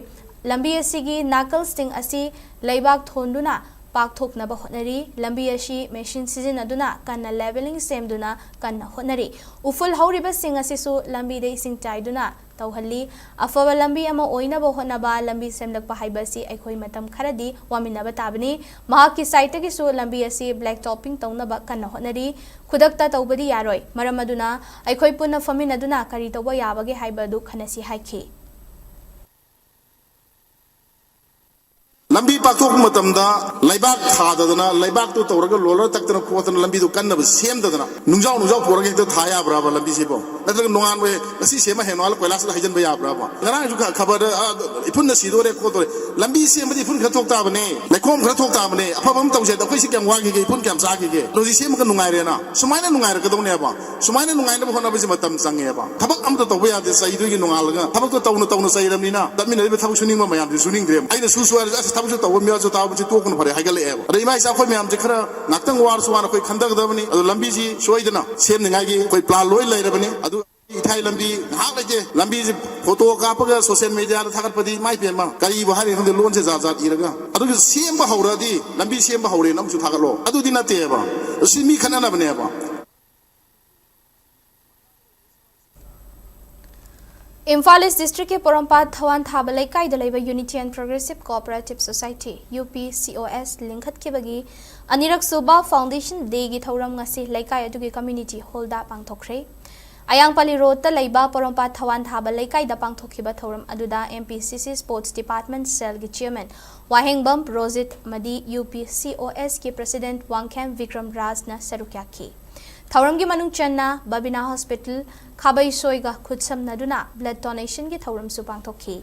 ꯂꯝꯕꯤ ꯑꯁꯤꯒꯤ ꯅꯥꯀꯜꯁꯤꯡ ꯑꯁꯤ ꯂꯩꯕꯥꯛ ꯊꯣꯟꯗꯨꯅ ꯄꯥꯛꯊꯣꯛꯅꯕ ꯍꯣꯠꯅꯔꯤ꯫ ꯂꯝꯕꯤ ꯑꯁꯤ machine ꯁꯤꯖꯤꯟꯅꯗꯨꯅ ꯀꯟꯅ levelling ꯁꯦꯝꯗꯨꯅ ꯀꯟꯅ ꯍꯣꯠꯅꯔꯤ꯫ ꯎꯐꯨꯜ ꯍꯧꯔꯤꯕꯁꯤꯡ ꯑꯁꯤꯁꯨ ꯂꯝꯕꯤꯗ ꯏꯁꯤꯡ ꯆꯥꯏꯗꯨꯅ ꯇꯧꯍꯜꯂꯤ꯫ ꯑꯐꯕ ꯂꯝꯕꯤ ꯑꯃ ꯑꯣꯏꯅꯕ ꯍꯣꯠꯅꯕ, ꯂꯝꯕꯤ ꯁꯦꯝꯂꯛꯄ ꯍꯥꯏꯕ ꯑꯁꯤ ꯑꯩꯈꯣꯏ ꯃꯇꯝ ꯈꯔꯗꯤ ꯋꯥꯃꯤꯟꯅꯕ ꯇꯥꯕꯅꯤ꯫ ꯃꯍꯥꯛꯀꯤ side ꯇꯒꯤꯁꯨ ꯂꯝꯕꯤ ꯑꯁꯤ black topping ꯇꯧꯅꯕ ꯀꯟꯅ ꯍꯣꯠꯅꯔꯤ꯫ ꯈꯨꯗꯛꯇ ꯇꯧꯕꯗꯤ ꯌꯥꯔꯣꯏ꯫ ꯃꯔꯝ ꯑꯗꯨꯅ ꯑꯩꯈꯣꯏ ꯄꯨꯟꯅ ꯐꯝꯃꯤꯟꯅꯗꯨꯅ ꯀꯔꯤ ꯇꯧꯕ ꯌꯥꯕꯒꯦ ꯍꯥꯏꯕ ꯑꯗꯨ ꯈꯟꯅꯁꯤ ꯍꯥꯏꯈꯤ꯫ ꯂꯝꯕꯤ ꯄꯥꯛꯊꯣꯛꯄ ꯃꯇꯝꯗ ꯂꯩꯕꯥꯛ ꯊꯥꯗꯗꯅ, ꯂꯩꯕꯥꯛꯇꯨ ꯇꯧꯔꯒ roller ꯇꯛꯇꯅ ꯈꯣꯠꯇꯅ ꯂꯝꯕꯤꯗꯨ ꯀꯟꯅꯕ ꯁꯦꯝꯗꯗꯅ ꯅꯨꯡꯖꯥꯎ ꯅꯨꯡꯖꯥꯎ ꯄꯨꯔꯒ ꯍꯦꯛꯇ ꯊꯥ ꯌꯥꯕ꯭ꯔꯕ ꯂꯝꯕꯤꯁꯤꯕꯣ? ꯅꯠꯇ꯭ꯔꯒ ꯅꯣꯡꯉꯥꯟꯕ ꯉꯁꯤ ꯁꯦꯝꯃ ꯍꯌꯦꯡ ꯅꯣꯡꯉꯥꯜꯂ ꯀꯣꯏꯂꯥꯁꯇ ꯍꯩꯖꯤꯟꯕ ꯌꯥꯕ꯭ꯔꯕ? ꯉꯔꯥꯡꯁꯨ ꯈ-, ꯈꯕꯔꯗ, ꯑ, ꯏꯐꯨꯟꯅ ꯁꯤꯗꯣꯔꯦ ꯈꯣꯠꯇꯣꯔꯦ꯫ ꯂꯝꯕꯤ ꯁꯦꯝꯕꯗꯤ ꯏꯐꯨꯟ ꯈꯔ ꯊꯣꯛ ꯇꯥꯕꯅꯦ, ꯂꯩꯈꯣꯝ ꯈꯔ ꯊꯣꯛ ꯇꯥꯕꯅꯦ꯫ ꯑꯐꯕ ꯑꯃ ꯇꯧꯁꯦ ꯍꯥꯏꯗ ꯑꯩꯈꯣꯏ ꯁꯤ ꯀꯌꯥꯝ ꯋꯥꯈꯤꯒꯦ, ꯏꯐꯨꯟ ꯀꯌꯥꯝ ꯆꯥꯈꯤꯒꯦ? ꯑꯗꯣ ꯍꯧꯖꯤꯛ ꯁꯦꯝꯃꯒ ꯅꯨꯡꯉꯥꯏꯔꯦꯅ, ꯁꯨꯃꯥꯏꯅ ꯅꯨꯡꯉꯥꯏꯔꯛꯀꯗꯧꯅꯦꯕ꯫ ꯁꯨꯃꯥꯏꯅ ꯅꯨꯡꯉꯥꯏꯅꯕ ꯍꯣꯠꯅꯕꯁꯤ ꯃꯇꯝ ꯆꯪꯉꯦꯕ꯫ ꯊꯕꯛ ꯑꯝꯇ ꯇꯧꯕ ꯌꯥꯗꯦ, ꯆꯩꯗꯣꯏꯒꯤ ꯅꯣꯡꯉꯥꯜꯂꯒ꯫ ꯊꯕꯛꯇꯣ ꯇꯧꯅ ꯇꯧꯅ ꯆꯩꯔꯕꯅꯤꯅ ꯆꯠꯃꯤꯟꯅꯔꯤꯕ ꯊꯕꯛ ꯁꯨꯅꯤꯡꯕ ꯃꯌꯥꯝꯁꯤ ꯁꯨꯅꯤꯡꯗ꯭ꯔꯦꯕ꯫ ꯑꯩꯅ ꯁꯨ ꯁꯨ ꯍꯥꯏꯔꯁꯨ, "ꯑꯁ, ꯊꯕꯛꯁꯨ ꯇꯧꯕ ꯃꯤꯁꯨ ꯇꯥꯕꯁꯤ ꯇꯣꯛꯄꯅ ꯐꯔꯦ" ꯍꯥꯏꯒꯠꯂꯛꯑꯦꯕ꯫ ꯑꯗ ꯏꯃꯥ ꯏꯆꯥ ꯑꯩꯈꯣꯏ ꯃꯌꯥꯝꯁꯦ ꯈꯔ ꯉꯥꯛꯇꯪ ꯋꯥꯔꯁꯨ ꯋꯥꯅ ꯑꯩꯈꯣꯏ ꯈꯟꯊꯒꯗꯕꯅꯤ꯫ ꯑꯗꯣ ꯂꯝꯕꯤꯁꯤ ꯁꯣꯏꯗꯅ ꯁꯦꯝꯅꯤꯡꯉꯥꯏꯒꯤ ꯑꯩꯈꯣꯏ plan ꯂꯣꯏ ꯂꯩꯔꯕꯅꯤ꯫ ꯑꯗꯨ ꯏꯊꯥꯏ ꯂꯝꯕꯤ ꯉꯥꯏꯍꯥꯛ ꯂꯩꯇꯦ, ꯂꯝꯕꯤꯁꯤ photo ꯀꯥꯞꯄꯒ social media ꯗ ꯊꯥꯒꯠꯄꯗꯤ ꯏꯃꯥꯏ ꯄꯦꯝꯃ, ꯀꯔꯤꯕꯨ ꯍꯥꯏꯔꯤꯅꯣ ꯈꯪꯗꯦ, ꯂꯣꯟꯁꯦ ꯖꯥꯠ ꯖꯥꯠ ꯏꯔꯒ꯫ ꯑꯗꯨꯒ ꯁꯦꯝꯕ ꯍꯧꯔꯗꯤ, ꯂꯝꯕꯤ ꯁꯦꯝꯕ ꯍꯧꯔꯦꯅ ꯑꯃꯨꯛꯁꯨ ꯊꯥꯒꯠꯂꯣ, ꯑꯗꯨꯗꯤ ꯅꯠꯇꯦꯕ꯫ ꯁꯤ ꯃꯤ ꯈꯠꯅꯅꯕꯅꯦꯕ꯫ ꯏꯝꯐꯥꯜ ꯏꯁ ꯗꯤꯁꯇ꯭ꯔꯤꯛꯀꯤ ꯄꯣꯔꯣꯝꯄꯥꯠ ꯊꯋꯥꯟ ꯊꯥꯕ ꯂꯩꯀꯥꯏꯗ ꯂꯩꯕ Unity and Progressive Cooperative Society, UPCOS, ꯂꯤꯡꯈꯠꯈꯤꯕꯒꯤ ꯑꯅꯤꯔꯛ ꯁꯨꯕ Foundation Day ꯒꯤ ꯊꯧꯔꯝ ꯉꯁꯤ ꯂꯩꯀꯥꯏ ꯑꯗꯨꯒꯤ community hall ꯗ ꯄꯥꯡꯊꯣꯛꯈ꯭ꯔꯦ꯫ ꯑꯌꯥꯡꯄꯜꯂꯤ ꯔꯣꯗꯇ ꯂꯩꯕ ꯄꯣꯔꯣꯝꯄꯥꯠ ꯊꯋꯥꯟ ꯊꯥꯕ ꯂꯩꯀꯥꯏꯗ ꯄꯥꯡꯊꯣꯛꯈꯤꯕ ꯊꯧꯔꯝ ꯑꯗꯨꯗ MPCC Sports Department Cell ꯒꯤ Chairman ꯋꯥꯍꯦꯡꯕꯝ ꯔꯣꯖꯤꯠ ꯑꯃꯗꯤ UPCOS ꯀꯤ President ꯋꯥꯡꯈꯦꯝ ꯕꯤꯀ꯭ꯔꯝ ꯔꯥꯖꯅ ꯁꯔꯨꯛ ꯌꯥꯈꯤ꯫ ꯊꯧꯔꯝꯒꯤ ꯃꯅꯨꯡ ꯆꯟꯅ ꯕꯕꯤꯅꯥ Hospital, ꯈꯥꯕꯩꯁꯣꯏꯒ ꯈꯨꯠꯁꯝꯅꯗꯨꯅ blood donation ꯒꯤ ꯊꯧꯔꯝꯁꯨ ꯄꯥꯡꯊꯣꯛꯈꯤ꯫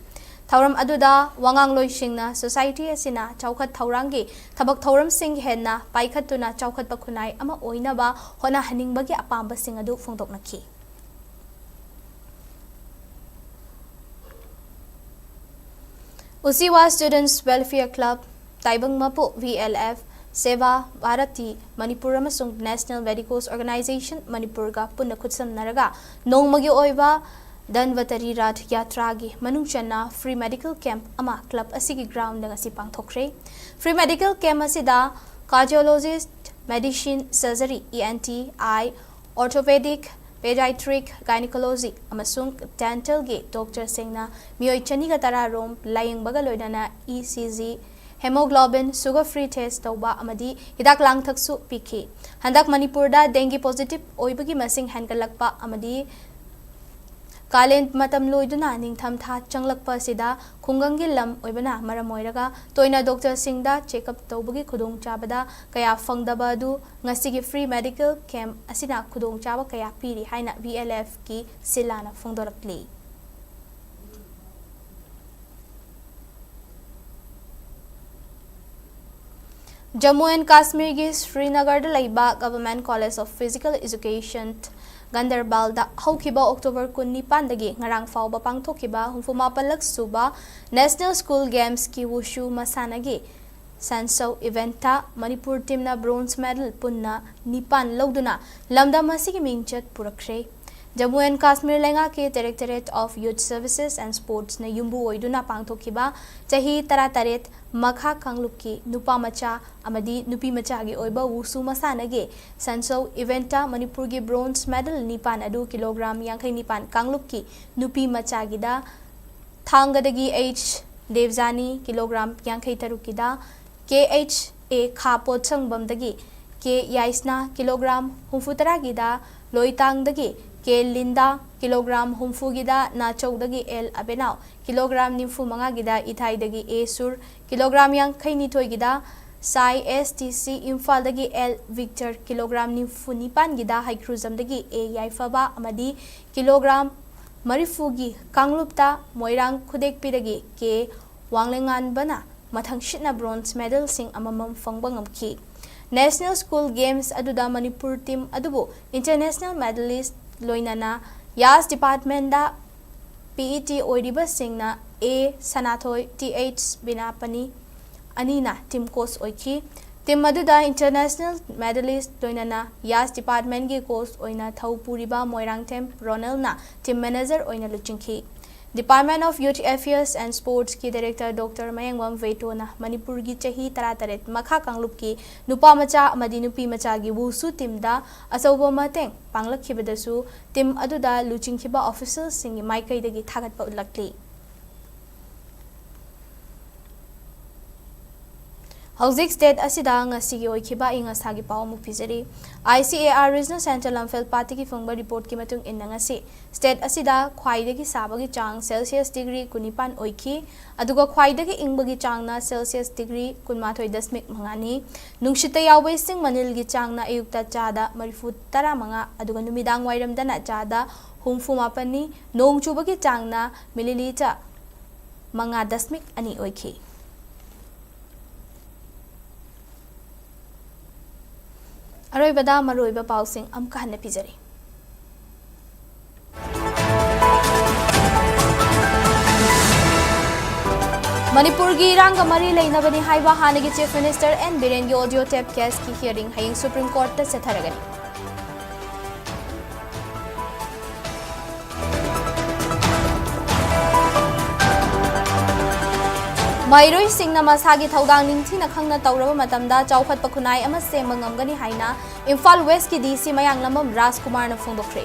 ꯊꯧꯔꯝ ꯑꯗꯨꯗ ꯋꯥꯉꯥꯡꯂꯣꯏꯁꯤꯡꯅ society ꯑꯁꯤꯅ ꯆꯥꯎꯈꯠ ꯊꯧꯔꯥꯡꯒꯤ ꯊꯕꯛ ꯊꯧꯔꯝꯁꯤꯡ ꯍꯦꯟꯅ ꯄꯥꯏꯈꯠꯇꯨꯅ ꯆꯥꯎꯈꯠꯄ ꯈꯨꯟꯅꯥꯏ ꯑꯃ ꯑꯣꯏꯅꯕ ꯍꯣꯠꯅꯍꯟꯅꯤꯡꯕꯒꯤ ꯑꯄꯥꯝꯕꯁꯤꯡ ꯑꯗꯨ ꯐꯣꯡꯗꯣꯛꯅꯈꯤ꯫ ꯎꯆꯤꯋꯥ Students Welfare Club, ꯇꯥꯏꯕꯪ ꯃꯄꯨ V L F, ꯁꯦꯕꯥ ꯚꯥꯔꯇꯤ ꯃꯅꯤꯄꯨꯔ ꯑꯃꯁꯨꯡ National Varicose Organization ꯃꯅꯤꯄꯨꯔꯒ ꯄꯨꯟꯅ ꯈꯨꯠꯁꯝꯅꯔꯒ ꯅꯣꯡꯃꯒꯤ ꯑꯣꯏꯕ ꯙꯟꯋꯇꯔꯤ ꯔꯥꯊ ꯌꯥꯇ꯭ꯔꯥꯒꯤ ꯃꯅꯨꯡ ꯆꯟꯅ free medical camp ꯑꯃ club ꯑꯁꯤꯒꯤ ground ꯗ ꯉꯁꯤ ꯄꯥꯡꯊꯣꯛꯈ꯭ꯔꯦ꯫ Free medical camp ꯑꯁꯤꯗ cardiologist, medicine, surgery, E N T, eye, orthopedic, pediatric, gynecology ꯑꯃꯁꯨꯡ dental ꯒꯤ doctor ꯁꯤꯡꯅ ꯃꯤꯑꯣꯏ ꯆꯅꯤꯒ ꯇꯔꯥ ꯔꯣꯝ ꯂꯥꯌꯦꯡꯕꯒ ꯂꯣꯏꯅꯅ E C G, hemoglobin, sugar free test ꯇꯧꯕ ꯑꯃꯗꯤ ꯍꯤꯗꯥꯛ ꯂꯥꯡꯊꯛꯁꯨ ꯄꯤꯈꯤ꯫ ꯍꯟꯗꯛ ꯃꯅꯤꯄꯨꯔꯗ dengue positive ꯑꯣꯏꯕꯒꯤ ꯃꯁꯤꯡ ꯍꯦꯟꯒꯠꯂꯛꯄ ꯑꯃꯗꯤ ꯀꯥꯂꯦꯟ ꯃꯇꯝ ꯂꯣꯏꯗꯨꯅ ꯅꯤꯡꯊꯝꯊꯥ ꯆꯪꯂꯛꯄ ꯑꯁꯤꯗ ꯈꯨꯡꯒꯪꯒꯤ ꯂꯝ ꯑꯣꯏꯕꯅ ꯃꯔꯝ ꯑꯣꯏꯔꯒ ꯇꯣꯏꯅ doctor ꯁꯤꯡꯗ check up ꯇꯧꯕꯒꯤ ꯈꯨꯗꯣꯡꯆꯥꯕꯗ ꯀꯌꯥ ꯐꯪꯗꯕ ꯑꯗꯨ ꯉꯁꯤꯒꯤ free medical camp ꯑꯁꯤꯅ ꯈꯨꯗꯣꯡꯆꯥꯕ ꯀꯌꯥ ꯄꯤꯔꯤ ꯍꯥꯏꯅ V L F ꯀꯤ ꯁꯤꯂꯥꯅ ꯐꯣꯡꯗꯣꯔꯛꯂꯤ꯫ ꯖꯝꯃꯨ ꯑꯦꯟ ꯀꯥꯁꯃꯤꯔꯒꯤ ꯁ꯭ꯔꯤꯅꯒꯔꯗ ꯂꯩꯕ Government College of Physical Education, ꯒꯟꯗꯔꯕꯥꯜꯗ ꯍꯧꯈꯤꯕ October ꯀꯨꯟꯅꯤꯄꯥꯟꯗꯒꯤ ꯉꯔꯥꯡ ꯐꯥꯎꯕ ꯄꯥꯡꯊꯣꯛꯈꯤꯕ ꯍꯨꯝꯐꯨꯃꯥꯄꯜꯂꯛ ꯁꯨꯕ National School Games ꯀꯤ wushu ꯃꯁꯥꯟꯅꯒꯤ ꯁꯟꯁꯧ event ꯇ ꯃꯅꯤꯄꯨꯔ team ꯅ bronze medal ꯄꯨꯟꯅ ꯅꯤꯄꯥꯟ ꯂꯧꯗꯨꯅ ꯂꯝꯗꯝ ꯑꯁꯤꯒꯤ ꯃꯤꯡꯆꯠ ꯄꯨꯔꯛꯈ꯭ꯔꯦ꯫ ꯖꯝꯃꯨ ꯑꯦꯟ ꯀꯥꯁꯃꯤꯔ ꯂꯩꯉꯥꯛꯀꯤ Directorate of Youth Services and Sports ꯅ ꯌꯨꯝꯕꯨ ꯑꯣꯏꯗꯨꯅ ꯄꯥꯡꯊꯣꯛꯈꯤꯕ ꯆꯍꯤ ꯇꯔꯥꯇꯔꯦꯠ ꯃꯈꯥ ꯀꯥꯡꯂꯨꯞꯀꯤ ꯅꯨꯄꯥ ꯃꯆꯥ ꯑꯃꯗꯤ ꯅꯨꯄꯤ ꯃꯆꯥꯒꯤ ꯑꯣꯏꯕ wushu ꯃꯁꯥꯟꯅꯒꯤ ꯁꯟꯁꯧ event ꯇ ꯃꯅꯤꯄꯨꯔꯒꯤ bronze medal ꯅꯤꯄꯥꯟ ꯑꯗꯨ kilogram ꯌꯥꯡꯈꯩ ꯅꯤꯄꯥꯟ ꯀꯥꯡꯂꯨꯞꯀꯤ ꯅꯨꯄꯤ ꯃꯆꯥꯒꯤꯗ ꯊꯥꯡꯒꯗꯒꯤ H ꯗꯦꯕꯖꯥꯅꯤ, kilogram ꯌꯥꯡꯈꯩ ꯇꯔꯨꯛꯀꯤꯗ, K H A ꯈꯥ ꯄꯣꯠꯁꯪꯕꯝꯗꯒꯤ K ꯌꯥꯏꯁꯅꯥ, kilogram ꯍꯨꯝꯐꯨ ꯇꯔꯥꯒꯤꯗ, ꯂꯣꯏꯇꯥꯡꯗꯒꯤ K Linda, kilogram ꯍꯨꯝꯐꯨꯒꯤꯗ, ꯅꯥꯆꯧꯗꯒꯤ L ꯑꯕꯦꯅꯥꯎ, kilogram ꯅꯤꯐꯨ ꯃꯉꯥꯒꯤꯗ, ꯏꯊꯥꯏꯗꯒꯤ A ꯁꯨꯔ, kilogram ꯌꯥꯡꯈꯩ ꯅꯤꯊꯣꯏꯒꯤꯗ, ꯁꯥꯏ S T C ꯏꯝꯐꯥꯜꯗꯒꯤ L ꯚꯤꯛꯇꯔ, kilogram ꯅꯤꯐꯨ ꯅꯤꯄꯥꯟꯒꯤꯗ, ꯍꯩꯀ꯭ꯔꯨꯖꯝꯗꯒꯤ A ꯌꯥꯏꯐꯕ ꯑꯃꯗꯤ kilogram ꯃꯔꯤꯐꯨꯒꯤ ꯀꯥꯡꯂꯨꯞꯇ ꯃꯣꯏꯔꯥꯡ ꯈꯨꯗꯦꯛꯄꯤꯗꯒꯤ K ꯋꯥꯡꯂꯦꯉꯥꯟꯕꯅ ꯃꯊꯪꯁꯤꯠꯅ bronze medal ꯁꯤꯡ ꯑꯃꯃꯝ ꯐꯪꯕ ꯉꯝꯈꯤ꯫ National School Games ꯑꯗꯨꯗ ꯃꯅꯤꯄꯨꯔ team ꯑꯗꯨꯕꯨ international medalist ꯂꯣꯏꯅꯅ ꯌꯥꯁ department ꯗ P E T ꯑꯣꯏꯔꯤꯕꯁꯤꯡꯅ ꯑꯦ ꯁꯅꯥꯊꯣꯏ, ꯇꯤ ꯑꯩꯆ ꯕꯤꯅꯥꯄꯅꯤ ꯑꯅꯤꯅ team coach ꯑꯣꯏꯈꯤ꯫ Team ꯑꯗꯨꯗ international medalist ꯂꯣꯏꯅꯅ ꯌꯥꯁ departmentꯀꯤ coach ꯑꯣꯏꯅ ꯊꯧ ꯄꯨꯔꯤꯕ ꯃꯣꯏꯔꯥꯡꯊꯦꯝ ꯔꯣꯅꯦꯜꯅ team manager ꯑꯣꯏꯅ ꯂꯨꯆꯤꯡꯈꯤ꯫ Department of Youth Affairs and Sportsꯀꯤ director Doctor ꯃꯌꯦꯡꯕꯝ ꯚꯦꯇꯣꯅ ꯃꯅꯤꯄꯨꯔꯒꯤ ꯆꯍꯤ ꯇꯔꯥꯇꯔꯦꯠ ꯃꯈꯥ ꯀꯥꯡꯂꯨꯞꯀꯤ ꯅꯨꯄꯥ ꯃꯆꯥ ꯑꯃꯗꯤ ꯅꯨꯄꯤ ꯃꯆꯥꯒꯤ wushu teamꯗ ꯑꯆꯧꯕ ꯃꯇꯦꯡ ꯄꯥꯡꯂꯛꯈꯤꯕꯗꯁꯨ team ꯑꯗꯨꯗ ꯂꯨꯆꯤꯡꯈꯤꯕ officialꯁꯤꯡꯒꯤ ꯃꯥꯏꯀꯩꯗꯒꯤ ꯊꯥꯒꯠꯄ ꯎꯠꯂꯛꯂꯤ꯫ ꯍꯧꯖꯤꯛ state ꯑꯁꯤꯗ ꯉꯁꯤꯒꯤ ꯑꯣꯏꯈꯤꯕ ꯑꯏꯪ ꯑꯁꯥꯒꯤ ꯄꯥꯎ ꯑꯃꯨꯛ ꯄꯤꯖꯔꯤ꯫ I C A R Regional Centre ꯂꯝꯐꯦꯜꯄꯥꯠꯇꯒꯤ ꯐꯪꯕ reportꯀꯤ ꯃꯇꯨꯡ ꯏꯟꯅ ꯉꯁꯤ state ꯑꯁꯤꯗ ꯈ꯭ꯋꯥꯏꯗꯒꯤ ꯁꯥꯕꯒꯤ ꯆꯥꯡ Celsius degree ꯀꯨꯟꯅꯤꯄꯥꯟ ꯑꯣꯏꯈꯤ, ꯑꯗꯨꯒ ꯈ꯭ꯋꯥꯏꯗꯒꯤ ꯏꯪꯕꯒꯤ ꯆꯥꯡꯅ Celsius degree ꯀꯨꯟꯃꯥꯊꯣꯏ ꯗꯁꯃꯤꯛ ꯃꯉꯥꯅꯤ꯫ ꯅꯨꯡꯁꯤꯠꯇ ꯌꯥꯎꯕ ꯏꯁꯤꯡ ꯃꯅꯤꯜꯒꯤ ꯆꯥꯡꯅ ꯑꯌꯨꯛꯇ ꯆꯥꯗ ꯃꯔꯤꯐꯨ ꯇꯔꯥꯃꯉꯥ, ꯑꯗꯨꯒ ꯅꯨꯃꯤꯗꯥꯡ ꯋꯥꯏꯔꯝꯗꯅ ꯆꯥꯗ ꯍꯨꯝꯐꯨ ꯃꯥꯄꯟꯅꯤ꯫ ꯅꯣꯡ ꯆꯨꯕꯒꯤ ꯆꯥꯡꯅ milliliter ꯃꯉꯥ ꯗꯁꯃꯤꯛ ꯑꯅꯤ ꯑꯣꯏꯈꯤ꯫ ꯑꯔꯣꯏꯕꯗ ꯃꯔꯨꯑꯣꯏꯕ ꯄꯥꯎꯁꯤꯡ ꯑꯃꯨꯛꯀ ꯍꯟꯅ ꯄꯤꯖꯔꯤ꯫ ꯃꯅꯤꯄꯨꯔꯒꯤ ꯏꯔꯥꯡꯒ ꯃꯔꯤ ꯂꯩꯅꯕꯅꯤ ꯍꯥꯏꯕ ꯍꯥꯟꯅꯒꯤ Chief Minister ꯑꯦꯟ ꯕꯤꯔꯦꯟꯒꯤ audio tape caseꯀꯤ hearing ꯍꯌꯦꯡ Supreme Courtꯇ ꯆꯠꯊꯔꯒꯅꯤ꯫ ꯃꯍꯩꯔꯣꯏꯁꯤꯡꯅ ꯃꯁꯥꯒꯤ ꯊꯧꯗꯥꯡ ꯅꯤꯡꯊꯤꯅ ꯈꯪꯅ ꯇꯧꯔꯕ ꯃꯇꯝꯗ ꯆꯥꯎꯈꯠꯄ ꯈꯨꯟꯅꯥꯏ ꯑꯃ ꯁꯦꯝꯕ ꯉꯝꯒꯅꯤ ꯍꯥꯏꯅ ꯏꯝꯐꯥꯜ Westꯀꯤ D C ꯃꯌꯥꯡꯂꯝꯕꯝ ꯔꯥꯖꯀꯨꯃꯥꯔꯅ ꯐꯣꯡꯗꯣꯛꯈ꯭ꯔꯦ꯫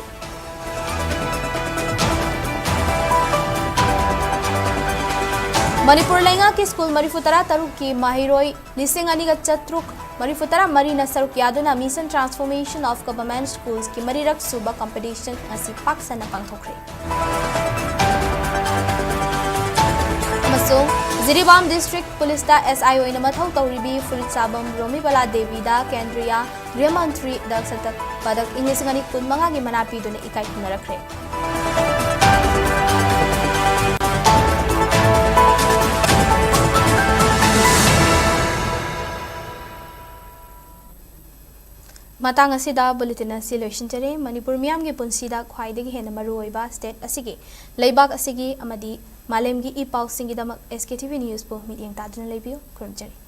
ꯃꯅꯤꯄꯨꯔ ꯂꯩꯉꯥꯛꯀꯤ ꯁ꯭ꯀꯨꯜ ꯃꯔꯤꯐꯨ ꯇꯔꯥ ꯇꯔꯨꯛꯀꯤ ꯃꯍꯩꯔꯣꯏ ꯂꯤꯁꯤꯡ ꯑꯅꯤꯒ ꯆꯥꯇ꯭ꯔꯨꯛ ꯃꯔꯤꯐꯨ ꯇꯔꯥ ꯃꯔꯤꯅ ꯁꯔꯨꯛ ꯌꯥꯗꯨꯅ Mission Transformation of Government Schools ꯀꯤ ꯃꯔꯤꯔꯛ ꯁꯨꯕ competition ꯉꯁꯤ ꯄꯥꯛ ꯁꯟꯅ ꯄꯥꯡꯊꯣꯛꯈ꯭ꯔꯦ꯫ ꯑꯃꯁꯨꯡ ꯖꯤꯔꯤꯕꯥꯝ District Policeꯇ S I ꯑꯣꯏꯅ ꯃꯊꯧ ꯇꯧꯔꯤꯕꯤ ꯐꯨꯔꯤꯠ ꯁꯥꯕꯝ ꯔꯣꯃꯤꯕꯂꯥ ꯗꯦꯕꯤꯗ ꯀꯦꯟꯗ꯭ꯔꯤꯌꯥ ꯒ꯭ꯔꯤꯍ ꯃꯟꯇ꯭ꯔꯤ ꯗꯛ ꯁꯇꯛ ꯄꯗꯛ ꯏꯪ ꯂꯤꯁꯤꯡ ꯑꯅꯤ ꯀꯨꯟꯃꯉꯥꯒꯤ ꯃꯅꯥ ꯄꯤꯗꯨꯅ ꯏꯀꯥꯏ ꯈꯨꯝꯅꯔꯛꯈ꯭ꯔꯦ꯫ ꯃꯇꯥꯡ ꯑꯁꯤꯗ bulletin ꯑꯁꯤ ꯂꯣꯏꯁꯤꯟꯖꯔꯦ꯫ ꯃꯅꯤꯄꯨꯔ ꯃꯤꯌꯥꯝꯒꯤ ꯄꯨꯟꯁꯤꯗ ꯈ꯭ꯋꯥꯏꯗꯒꯤ ꯍꯦꯟꯅ ꯃꯔꯨꯑꯣꯏꯕ state ꯑꯁꯤꯒꯤ, ꯂꯩꯕꯥꯛ ꯑꯁꯤꯒꯤ ꯑꯃꯗꯤ ꯃꯥꯂꯦꯝꯒꯤ E ꯄꯥꯎꯁꯤꯡꯒꯤꯗꯃꯛ S K T V Newsꯄꯨ ꯃꯤꯠꯌꯦꯡ ꯇꯥꯗꯨꯅ ꯂꯩꯕꯤꯌꯨ꯫ ꯈꯨꯔꯨꯝꯖꯔꯤ꯫